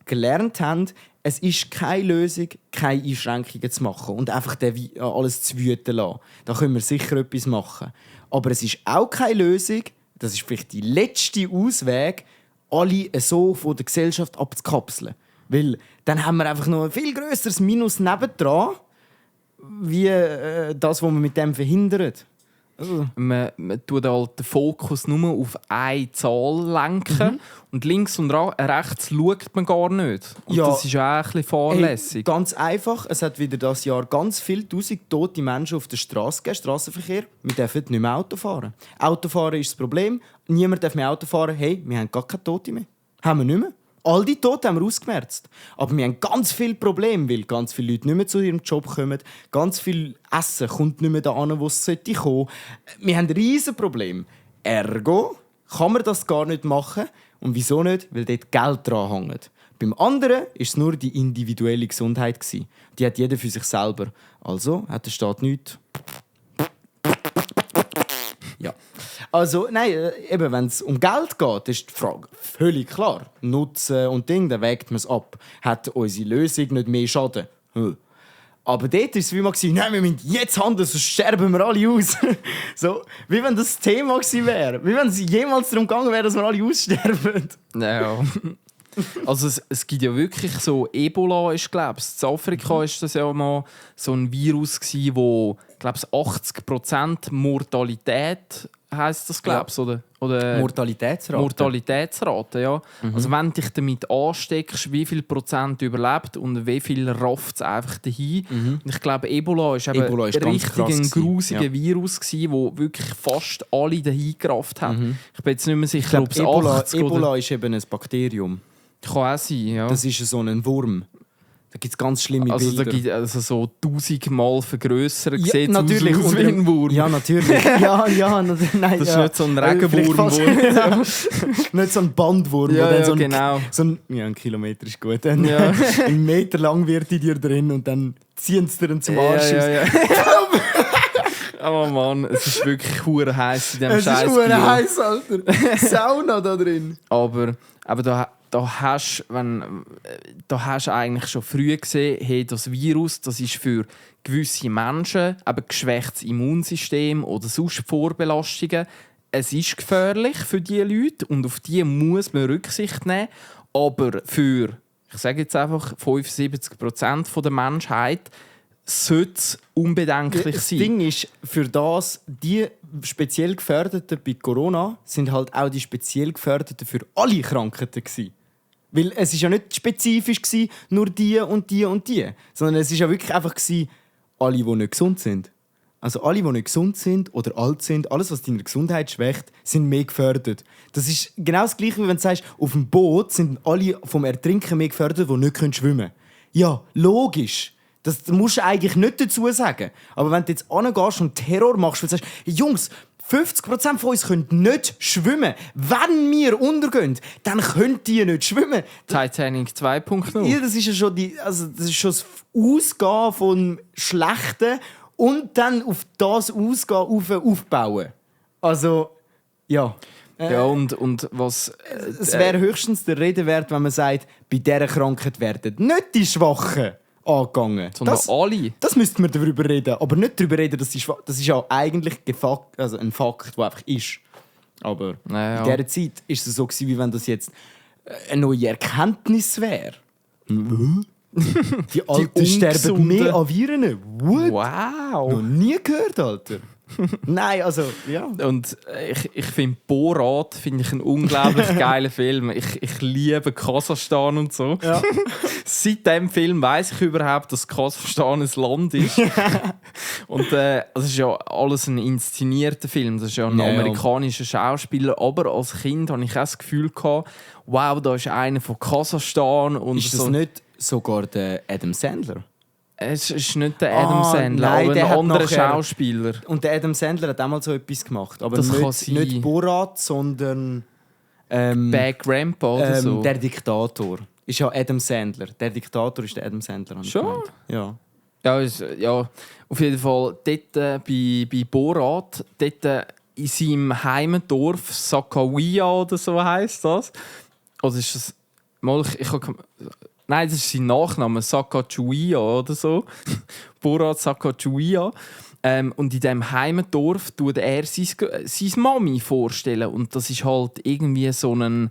gelernt haben, es ist keine Lösung, keine Einschränkungen zu machen und einfach alles zu wüten lassen. Da können wir sicher etwas machen. Aber es ist auch keine Lösung, das ist vielleicht die letzte Ausweg, alle so von der Gesellschaft abzukapseln. Weil dann haben wir einfach noch ein viel grösseres Minus nebendran, wie das, was man mit dem verhindert. Also. Man tut halt den Fokus nur auf eine Zahl lenken und links und rechts schaut man gar nicht. Und ja, das ist auch ein bisschen fahrlässig. Hey, ganz einfach, es hat wieder dieses Jahr ganz viele tausend tote Menschen auf der Straße gegeben, Strassenverkehr. Wir dürfen nicht mehr Auto fahren. Autofahren ist das Problem. Niemand darf mehr Auto fahren. Hey, wir haben gar keine Tote mehr. Haben wir nicht mehr. All die Toten haben wir ausgemerzt. Aber wir haben ganz viele Probleme, weil ganz viele Leute nicht mehr zu ihrem Job kommen. Ganz viel Essen kommt nicht mehr dahin, wo es kommen sollte. Wir haben ein riesiges Problem. Ergo kann man das gar nicht machen. Und wieso nicht? Weil dort Geld dran hängt. Beim anderen war es nur die individuelle Gesundheit. Die hat jeder für sich selber. Also hat der Staat nichts. Ja. Also, nein, eben, wenn es um Geld geht, ist die Frage völlig klar. Nutzen und Ding, dann wägt man es ab. Hat unsere Lösung nicht mehr Schaden? Aber dort war es wie man gesagt, nein, wir müssen jetzt handeln, sonst sterben wir alle aus. So, wie wenn das Thema gewesen wäre. Wie wenn es jemals darum gegangen wäre, dass wir alle aussterben. Ja. Also es gibt ja wirklich so, Ebola ist, glaube ich, in Afrika ist das ja mal so ein Virus gsi, wo, glaube ich, 80% Mortalität heisst das, glaube ich, oder Mortalitätsrate, ja. Also wenn du dich damit ansteckst, wie viel Prozent überlebt und wie viel rafft es einfach dahin. Und ich glaube, Ebola ist eben richtig ein grusiger Virus gsi, wo wirklich fast alle dahin gerafft hat. Ich bin jetzt nicht mehr sicher, ob es 80 Ebola ist eben ein Bakterium. Kann auch sein, ja. Das ist so ein Wurm. Da gibt es ganz schlimme Bilder. Also da gibt es so 1000-mal vergrössert. Ja, sieht natürlich. Aus wie ein Wurm. Ja, natürlich. Nein, das ist nicht so ein Regenwurm. Nicht so ein Bandwurm. Ja, so genau. Ein Kilometer ist gut. Dann ein Meter lang wird die dir drin und dann ziehen sie dir zum Arsch aus. Oh Mann, es ist wirklich hure heiß in diesem Scheiß. Es ist hure heiß, Alter. Sauna da drin. Aber da hast du eigentlich schon früh gesehen, hey, das Virus, das ist für gewisse Menschen, eben geschwächtes Immunsystem oder sonst Vorbelastungen. Es ist gefährlich für diese Leute und auf die muss man Rücksicht nehmen. Aber für, ich sage jetzt einfach, 75% der Menschheit sollte es unbedenklich sein. Das Ding ist, für das, die speziell Gefährdeten bei Corona sind halt auch die speziell Gefährdeten für alle Krankheiten gewesen. Weil es ist ja nicht spezifisch gewesen, nur die und die und die, sondern es ist ja wirklich einfach gewesen, alle, die nicht gesund sind. Also alle, die nicht gesund sind oder alt sind, alles, was deine Gesundheit schwächt, sind mehr gefährdet. Das ist genau das Gleiche, wie wenn du sagst, auf dem Boot sind alle vom Ertrinken mehr gefährdet, die nicht schwimmen können. Ja, logisch. Das musst du eigentlich nicht dazu sagen. Aber wenn du jetzt hingehst und Terror machst und sagst, Jungs, 50% von uns können nicht schwimmen. Wenn wir untergehen, dann können die nicht schwimmen. Titanic 2.0. Ja, das ist ja schon das ist schon das Ausgehen von Schlechten und dann auf das Ausgehen aufbauen. Also, ja. Ja, und was... es wäre höchstens der Rede wert, wenn man sagt, bei dieser Krankheit werden nicht die Schwachen angegangen. Sondern alle. Das müssten wir darüber reden. Aber nicht darüber reden, dass das ist ja eigentlich ein Fakt, der einfach ist. Aber in dieser Zeit war es so, wie wenn das jetzt eine neue Erkenntnis wäre. Die Alten sterben Ungesunden. mehr an Viren. What? Wow! Noch nie gehört, Alter. Nein, also, ja. Und ich finde Borat einen unglaublich geilen Film. Ich liebe Kasachstan und so. Ja. Seit dem Film weiss ich überhaupt, dass Kasachstan ein Land ist. Und es ist ja alles ein inszenierter Film. Das ist ja ein amerikanischer Schauspieler. Aber als Kind hatte ich auch das Gefühl gehabt, wow, da ist einer von Kasachstan. Und Ist das so. nicht sogar der Adam Sandler? Es ist nicht der Adam Sandler, nein, aber der ein hat anderer nachher- Schauspieler. Und der Adam Sandler hat auch mal so etwas gemacht. Aber Das kann nicht, sein. nicht Borat, sondern Bad Grandpa oder so. der Diktator. Ist ja Adam Sandler. Der Diktator ist der Adam Sandler. habe ich Schon? gemeint. Ja. Ja, auf jeden Fall dort bei Borat, dort in seinem Heimatdorf, Sakawiya oder so heisst das. Oder ist das... Nein, das ist sein Nachname, Sakachuia oder so. Borat Sakachuia. Und in diesem Heimatdorf tut er seine Mami vorstellen. Und das ist halt irgendwie so eine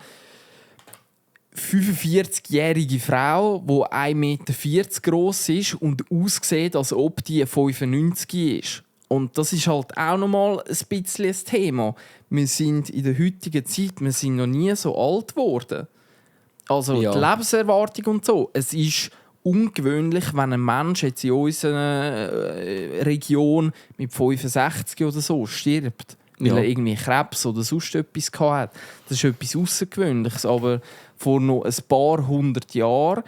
45-jährige Frau, die 1,40 Meter gross ist und aussieht, als ob die 95 ist. Und das ist halt auch nochmal ein bisschen ein Thema. Wir sind in der heutigen Zeit, wir sind noch nie so alt geworden. Also Ja. die Lebenserwartung und so. Es ist ungewöhnlich, wenn ein Mensch jetzt in unserer Region mit 65 oder so stirbt. Weil Ja. er irgendwie Krebs oder sonst etwas hatte. Das ist etwas Außergewöhnliches. Aber vor noch ein paar hundert Jahren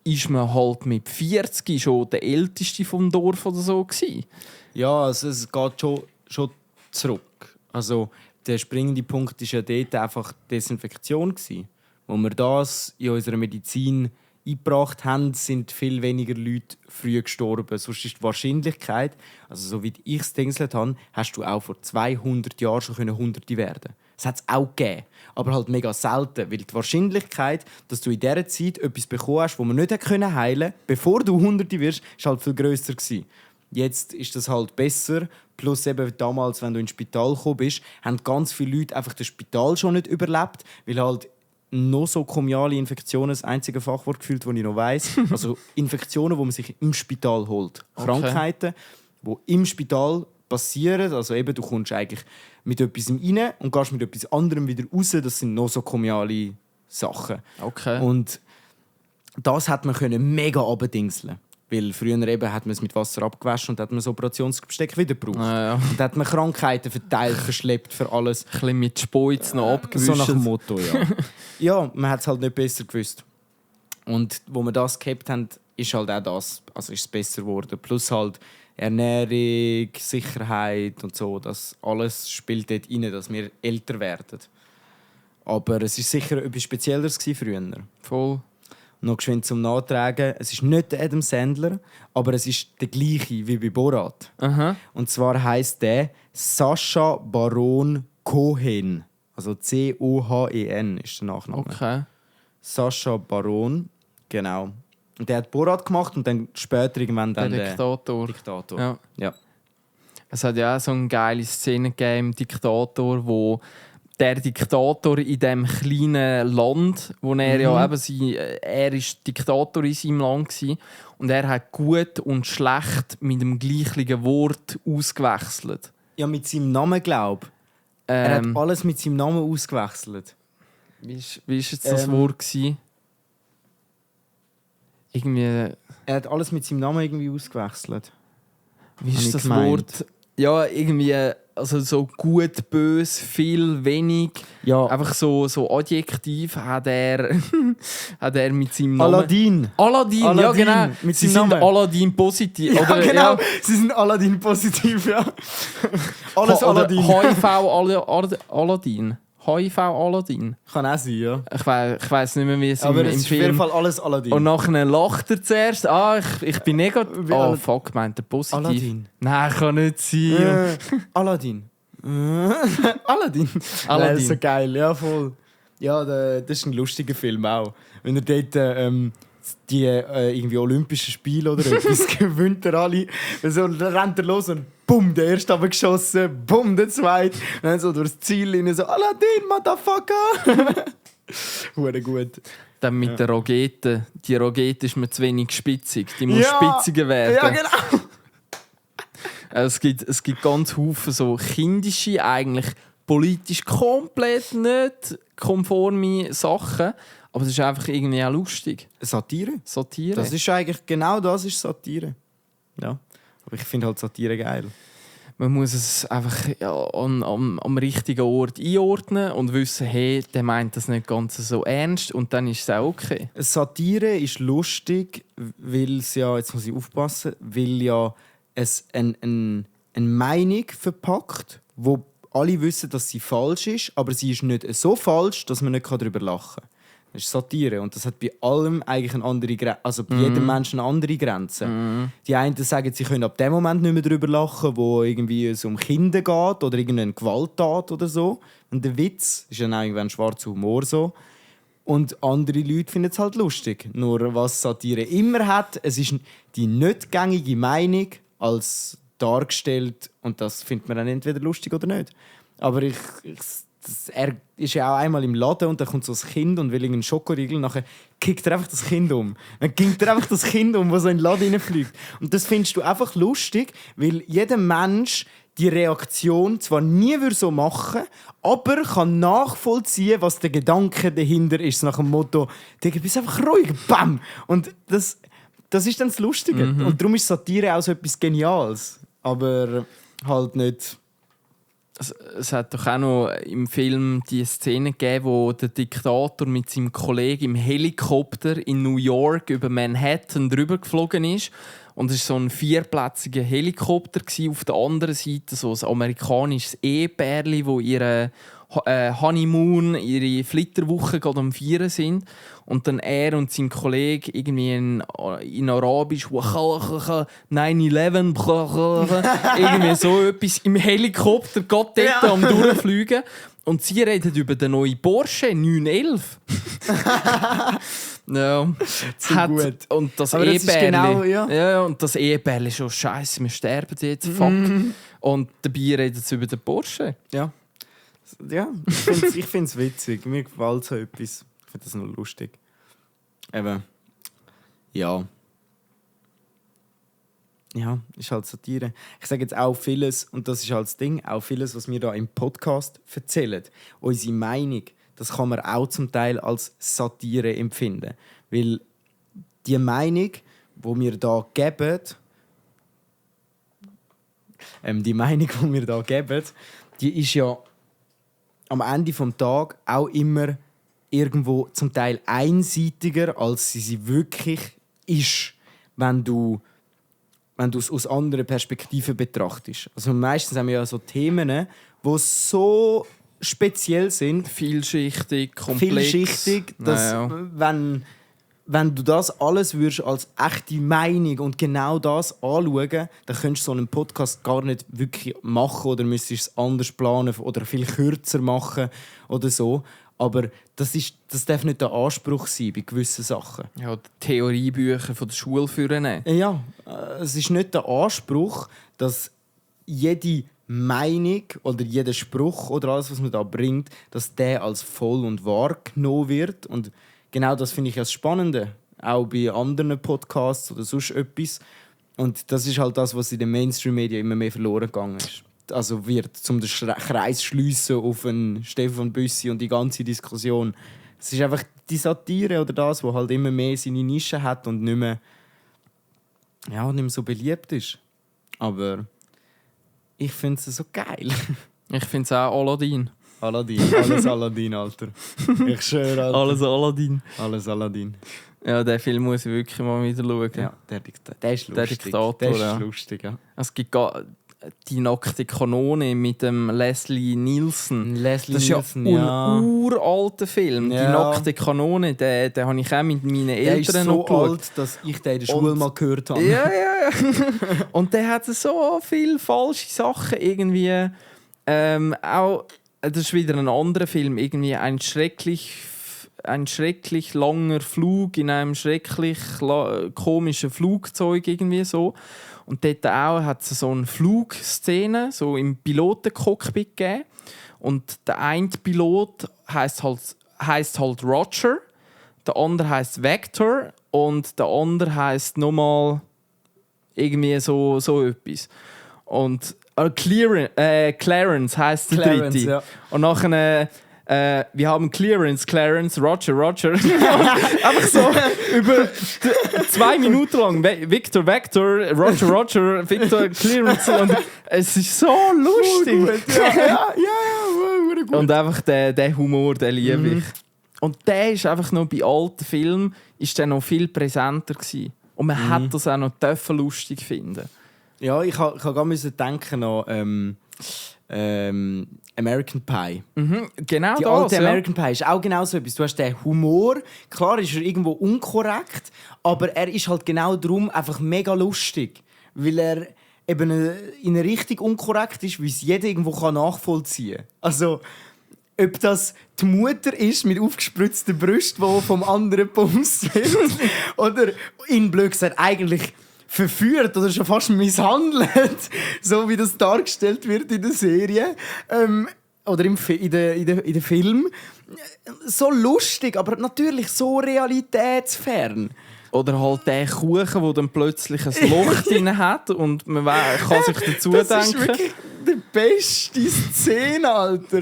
ist man halt mit 40 schon der Älteste vom Dorf oder so gewesen. Ja, also es geht schon zurück. Also der springende Punkt war ja dort einfach Desinfektion gewesen. Wo wir das in unserer Medizin eingebracht haben, sind viel weniger Leute früh gestorben. Sonst ist die Wahrscheinlichkeit, also so wie ich es gedacht habe, hast du auch vor 200 Jahren schon Hunderte werden. Das hat es auch gegeben, aber halt mega selten, weil die Wahrscheinlichkeit, dass du in dieser Zeit etwas bekommen hast, das man nicht heilen konnte, bevor du Hunderte wirst, ist halt viel grösser gewesen. Jetzt ist das halt besser. Plus eben damals, wenn du ins Spital gekommen bist, haben ganz viele Leute einfach das Spital schon nicht überlebt, weil halt nosokomiale Infektionen das einzige Fachwort gefühlt, das ich noch weiss. Also Infektionen, die man sich im Spital holt. Okay. Krankheiten, die im Spital passieren. Also eben, du kommst eigentlich mit etwas rein und gehst mit etwas anderem wieder raus. Das sind nosokomiale Sachen. Okay. Und das hat man mega abdingseln. Weil früher eben hat man es mit Wasser abgewaschen und hat man das Operationsbesteck wieder gebraucht. Ja. Und hat man Krankheiten verteilt, verschleppt für alles. Ein bisschen mit Speuz noch abgewischt. So nach dem Motto, ja. Ja, man hat es halt nicht besser gewusst. Und wo wir das gehabt haben, ist halt auch das, also ist es besser geworden. Plus halt Ernährung, Sicherheit und so, das alles spielt dort rein, dass wir älter werden. Aber es war sicher etwas Spezielleres früher. Voll. Noch geschwind zum Nachtragen. Es ist nicht der Adam Sandler, aber es ist der gleiche wie bei Borat. Aha. Und zwar heisst der Sacha Baron Cohen. Also C-O-H-E-N ist der Nachname. Okay. Sacha Baron, genau. Und der hat Borat gemacht und dann später irgendwann dann Der Diktator. Diktator. Ja. Ja. Es hat ja auch so eine geile Szene gegeben im Diktator, wo der Diktator in diesem kleinen Land, wo er ja eben er ist Diktator in seinem Land gewesen, und er hat gut und schlecht mit dem gleichen Wort ausgewechselt. Ja, mit seinem Namen, glaube ich. Er hat alles mit seinem Namen ausgewechselt. Wie ist jetzt das Wort gewesen? Irgendwie. Er hat alles mit seinem Namen irgendwie ausgewechselt. Wie Hab ist ich das gemeint. Wort? Ja, irgendwie, also so gut, böse, viel, wenig. Ja. Einfach so Adjektiv hat er, hat er mit seinem Namen. Aladdin. Aladdin, ja Aladdin, genau. mit Sie seinem sind Namen. Aladdin positiv. Ja, oder, genau. Sie sind Aladdin positiv, ja. Alles Oder Aladdin. HIV Aladdin. HIV Aladdin. Kann auch sein, ja. Ich weiss nicht mehr, wie es Aber im es ist auf Film. jeden Fall alles Aladdin. Und nachher lacht er zuerst. Ich bin negativ. Wie Oh Aladdin. fuck, meint er positiv? Aladdin. Nein, kann nicht sein. Aladdin. Aladdin. Aladdin. Das ist so geil, ja voll. Ja, das ist ein lustiger Film auch. Wenn er dort die irgendwie Olympischen Spiele oder etwas gewinnt er alle. So, dann rennt er los und bumm, der erste aber geschossen, bumm, der zweite. Und dann so durchs Ziel rein, so Aladdin, Motherfucker. Hure gut. Dann mit der Rogete. Die Rogete ist mir zu wenig spitzig. Die muss spitziger werden. Ja, genau. Es gibt ganz viele so kindische, eigentlich politisch komplett nicht konforme Sachen. Aber es ist einfach irgendwie auch lustig. Satire. Satire. Das ist eigentlich genau das ist Satire. Ja. Aber ich finde halt Satire geil. Man muss es einfach am richtigen Ort einordnen und wissen, hey, der meint das nicht ganz so ernst und dann ist es auch okay. Satire ist lustig, weil es ja, jetzt muss ich aufpassen, weil ja es eine Meinung verpackt, wo alle wissen, dass sie falsch ist, aber sie ist nicht so falsch, dass man nicht darüber lachen kann. Das ist Satire und das hat bei allem eigentlich eine andere also bei jedem Menschen eine andere Grenze. Die einen sagen, sie können ab dem Moment nicht mehr darüber lachen, wo irgendwie es um Kinder geht oder irgendeine Gewalttat oder so. Und der Witz ist dann auch irgendwann schwarzer Humor so. Und andere Leute finden es halt lustig. Nur was Satire immer hat, es ist die nicht gängige Meinung als dargestellt und das findet man dann entweder lustig oder nicht. Aber er ist ja auch einmal im Laden und da kommt so ein Kind und will einen Schokoriegel. Nachher kickt er einfach das Kind um. Dann kickt er einfach das Kind um, das so in den Laden reinfliegt. Und das findest du einfach lustig, weil jeder Mensch die Reaktion zwar nie so machen würde, aber kann nachvollziehen, was der Gedanke dahinter ist. Nach dem Motto, Digga, bist einfach ruhig, bam! Und das ist dann das Lustige. Und darum ist Satire auch so etwas Geniales. Aber halt nicht... Es hat doch auch noch im Film die Szene gegeben, wo der Diktator mit seinem Kollegen im Helikopter in New York über Manhattan drüber geflogen ist. Und es war so ein 4-plätziger Helikopter. Auf der anderen Seite so ein amerikanisches Ehepärchen, wo ihre Honeymoon, ihre Flitterwoche gerade am Feiern sind. Und dann er und sein Kollege irgendwie in Arabisch 9/11 irgendwie so etwas im Helikopter gerade dort am Durchfliegen. Und sie reden über den neuen Porsche 911. Ja, gut. Und das aber das ist genau, ja, und das Ehepärchen ist schon scheiße, wir sterben jetzt, fuck. Und dabei reden sie über den Porsche. Ja, ich finde es witzig. Mir gefällt so etwas. Ich finde das noch lustig. Eben, ja. Ja, ist halt Satire. Ich sage jetzt auch vieles, und das ist halt das Ding, auch vieles, was wir da im Podcast erzählen. Unsere Meinung, das kann man auch zum Teil als Satire empfinden. Weil die Meinung, die wir da geben, die ist ja am Ende des Tages auch immer irgendwo zum Teil einseitiger, als sie wirklich ist, wenn du es aus anderen Perspektiven betrachtest. Also meistens haben wir ja so Themen, die so speziell sind. Vielschichtig, komplex. Dass wenn du das alles würdest als echte Meinung und genau das anschauen, dann könntest du so einen Podcast gar nicht wirklich machen oder müsstest es anders planen oder viel kürzer machen oder so. Aber das darf nicht der Anspruch sein bei gewissen Sachen. Ja, die Theoriebücher von der Schule führen. Ja, es ist nicht der Anspruch, dass jede Meinung oder jeder Spruch oder alles, was man da bringt, dass der als voll und wahr genommen wird. Und genau das finde ich das Spannende. Auch bei anderen Podcasts oder sonst etwas. Und das ist halt das, was in den Mainstream-Medien immer mehr verloren gegangen ist. Also wird, um den Kreis schliessen auf einen Stefan Büssi und die ganze Diskussion. Es ist einfach die Satire oder das, was halt immer mehr seine Nische hat und nicht mehr so beliebt ist. Aber ich finde es so geil. Ich finde es auch Aladdin. Alles Aladdin, Alter. Ich schwöre, Alter. Alles Aladdin. Alles Aladdin. Ja, den Film muss ich wirklich mal wieder schauen. Ja, der ist lustig. Der Diktator, der ist ja. lustig, ja. Es gibt die nackte Kanone mit dem Leslie Nielsen. Das ist ja ein uralter Film. Ja. Die nackte Kanone, den habe ich auch mit meinen Eltern noch geschaut. Der ist so alt, dass ich den in der Schule mal gehört habe. Ja. Und der hat so viele falsche Sachen irgendwie. Auch, das ist wieder ein anderer Film. Irgendwie ein schrecklich langer Flug in einem schrecklich komischen Flugzeug irgendwie so. Und dort auch hat es so eine Flugszene so im Pilotencockpit gegeben. Und der eine Pilot hat halt heisst halt Roger, der andere heisst Vector und der andere heisst nochmal irgendwie so etwas. Und Clarence heisst der dritte. Ja. Und nachher wir haben Clarence, Roger. Einfach so über 2 Minuten lang. Victor, Roger, Victor, Clarence. Und es ist so lustig. Gut. Und einfach der Humor, den liebe ich. Und der ist einfach noch bei alten Filmen ist der noch viel präsenter gewesen. Und man hat das auch noch lustig finden. Ja, ich musste denken an American Pie. Genau die das, alte American Pie ist auch genau so etwas. Du hast den Humor, klar ist er irgendwo unkorrekt, aber er ist halt genau darum einfach mega lustig, weil er eben in eine Richtung unkorrekt ist, wie es jeder irgendwo nachvollziehen kann. Also, ob das die Mutter ist mit aufgespritzten Brüsten, die vom anderen bumst wird, oder in blöd gesagt eigentlich verführt oder schon fast misshandelt, so wie das dargestellt wird in der Serie oder in den Film. So lustig, aber natürlich so realitätsfern. Oder halt der Kuchen, der dann plötzlich ein Loch drin hat und man kann sich dazu denken. Das ist wirklich die beste Szene, Alter.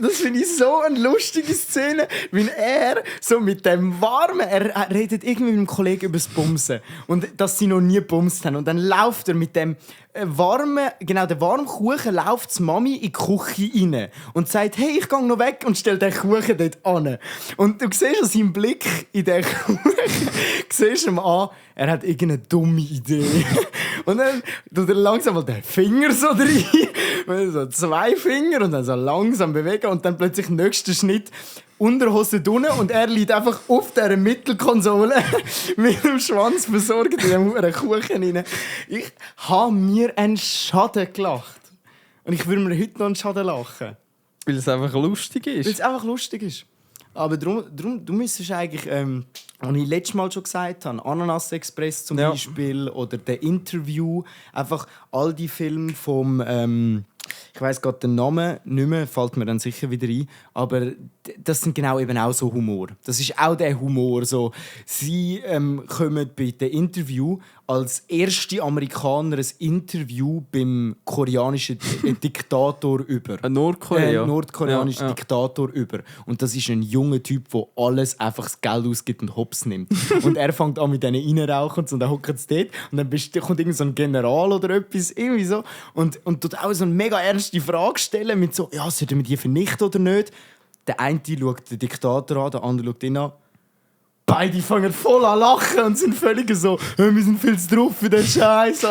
Das finde ich so eine lustige Szene, wenn er so mit dem Warmen, er redet irgendwie mit einem Kollegen über das Bumsen und dass sie noch nie bumst haben und dann läuft er mit dem warmen Kuchen läuft die Mami in die Küche rein und sagt, hey, ich gehe noch weg und stell den Kuchen dort an. Und du siehst an seinem Blick in den Kuchen, siehst ihm an, er hat irgendeine dumme Idee. Und dann tut er langsam mal den Finger so rein, so 2 Finger und dann so langsam bewegen und dann plötzlich nächster Schnitt Unterhose drunter und er liegt einfach auf dieser Mittelkonsole mit dem Schwanz versorgt in diesem Kuchen rein. Ich habe mir einen Schaden gelacht. Und ich würde mir heute noch einen Schaden lachen. Weil es einfach lustig ist. Weil es einfach lustig ist. Aber drum, du müsstest eigentlich, was ich letztes Mal schon gesagt habe, Ananas Express zum Beispiel oder der Interview, einfach all die Filme vom, ich weiss gerade den Namen nicht mehr, fällt mir dann sicher wieder ein, aber das sind genau eben auch so Humor. Das ist auch der Humor. So, sie kommen bei dem Interview als erste Amerikaner ein Interview beim koreanischen Diktator über. Ein nordkoreanischen Diktator über. Und das ist ein junger Typ, der alles einfach das Geld ausgibt und hops nimmt. Und er fängt an mit denen reinrauchen und dann hockt es dort. Und dann kommt irgend so ein General oder etwas, irgendwie so. Und tut auch so eine mega ernste Frage stellen mit so, ja, sollten wir die vernichten oder nicht? Der eine schaut den Diktator an, der andere schaut ihn an. Beide fangen voll an lachen und sind völlig so, wir sind viel zu drauf für den Scheiß.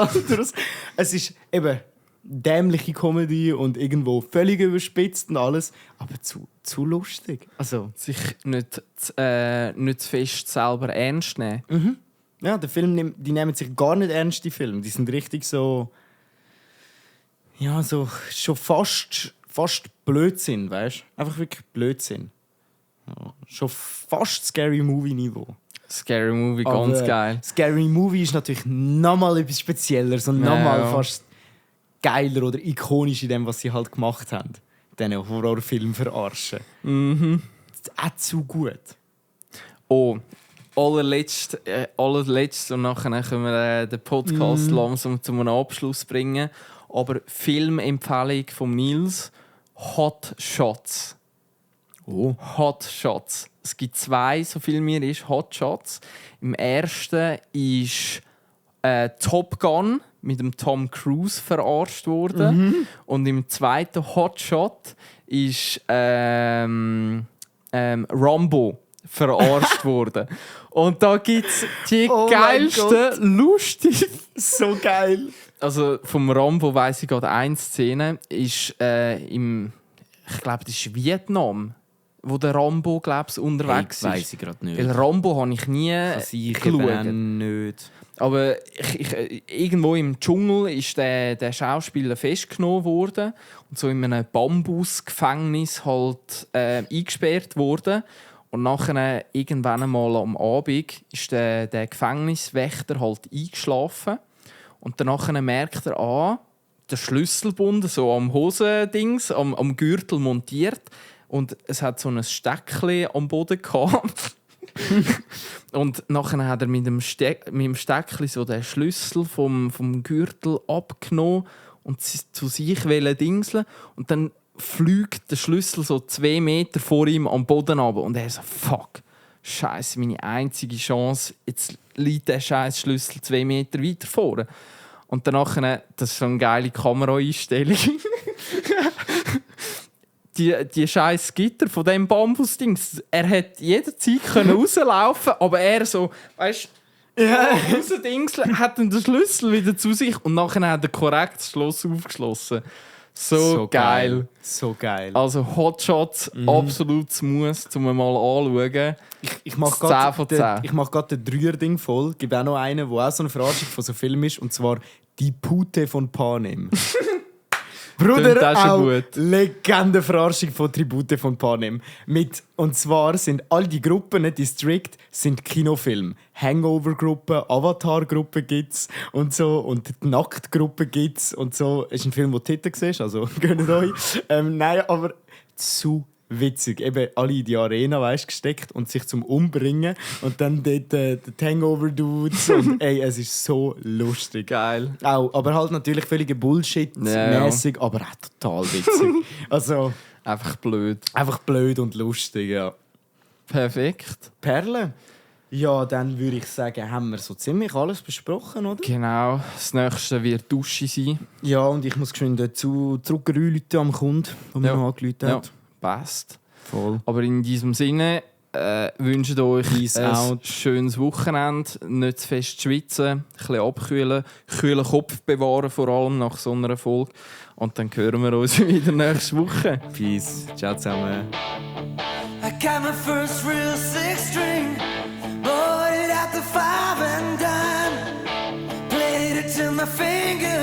Es ist eben dämliche Comedy und irgendwo völlig überspitzt und alles, aber zu lustig. Also sich nicht zu fest selber ernst nehmen. Mhm. Ja, die nehmen sich gar nicht ernst, die Filme. Die sind richtig so, ja, so schon fast Blödsinn, weißt du? Einfach wirklich Blödsinn. Ja, schon fast Scary Movie Niveau. Scary Movie, ganz geil. Scary Movie ist natürlich nochmal etwas Spezielleres und nochmal fast geiler oder ikonisch in dem, was sie halt gemacht haben. Diesen Horrorfilm verarschen. Mhm. Das ist auch zu gut. Oh, allerletzt und nachher können wir den Podcast langsam zu einem Abschluss bringen. Aber Filmempfehlung von Nils: Hot Shots. Oh. Hot Shots. Es gibt 2, so viel mir ist, Hot Shots. Im ersten ist Top Gun mit dem Tom Cruise verarscht worden. Und im zweiten Hot Shot ist Rambo verarscht worden. Und da gibt es die geilsten, lustig. So geil. Also vom Rambo weiss ich gerade eine Szene, ist ich glaube, das ist Vietnam, wo der Rambo unterwegs ist. Weiss ich gerade nicht. Weil Rambo habe ich nie geschaut. Nicht. Aber irgendwo im Dschungel ist der Schauspieler festgenommen worden und so in einem Bambusgefängnis halt eingesperrt worden. Und nachher irgendwann einmal am Abend ist der Gefängniswächter halt eingeschlafen. Und danach merkt er der Schlüsselbund so am Hosendings, am Gürtel montiert, und es hat so ein Steckchen am Boden gehabt. Und nachher hat er mit dem Steckchen so den Schlüssel vom Gürtel abgenommen und zu sich dingseln. Und dann fliegt der Schlüssel so 2 Meter vor ihm am Boden runter. Und er so, fuck, Scheiße, meine einzige Chance. Jetzt liegt der scheiß Schlüssel 2 Meter weiter vorne. Und danach, das ist so eine geile Kameraeinstellung. Die scheiß Gitter von diesem Bambusding. Er hätte jederzeit rauslaufen können, aber er so, weißt du, rausdingseln, hat dann den Schlüssel wieder zu sich und nachher hat er korrekt das Schloss aufgeschlossen. So geil. So geil. Also Hotshots, absolutes Muss, um mal anschauen. Ich mache gerade den Dreier-Ding voll. Es gibt auch noch einen, der auch so eine Verarschung von so einem Film ist, und zwar «Die Pute von Panem». Bruder, auch Legende-Verarschung von «Tribute von Panem». Und zwar sind all die Gruppen, District, sind Kinofilme. Hangover-Gruppe, Avatar-Gruppe gibt es und so. Und die Nackt-Gruppe gibt es und so. Es ist ein Film, wo du Titten siehst, also gönnt euch. Nein, aber zu witzig. Eben alle in die Arena, weißt, gesteckt und sich zum Umbringen. Und dann dort die Hangover-Dudes. Und ey, es ist so lustig. Geil. Auch, aber halt natürlich völlige Bullshit-mäßig, aber auch total witzig. Also, einfach blöd. Einfach blöd und lustig, ja. Perfekt. Perle? Ja, dann würde ich sagen, haben wir so ziemlich alles besprochen, oder? Genau. Das nächste wird Dusche sein. Ja, und ich muss geschwind zurückrufen am Kunden, der mir noch angerufen hat. Ja, passt. Voll. Aber in diesem Sinne wünscht euch Peace ein out. schönes Wochenende. Nicht zu fest schwitzen, ein bisschen abkühlen, kühlen Kopf bewahren, vor allem nach so einer Folge. Und dann hören wir uns wieder nächste Woche. Peace. Ciao zusammen. I got my first real 6-string, bought it at the 5 and dime, played it till my fingers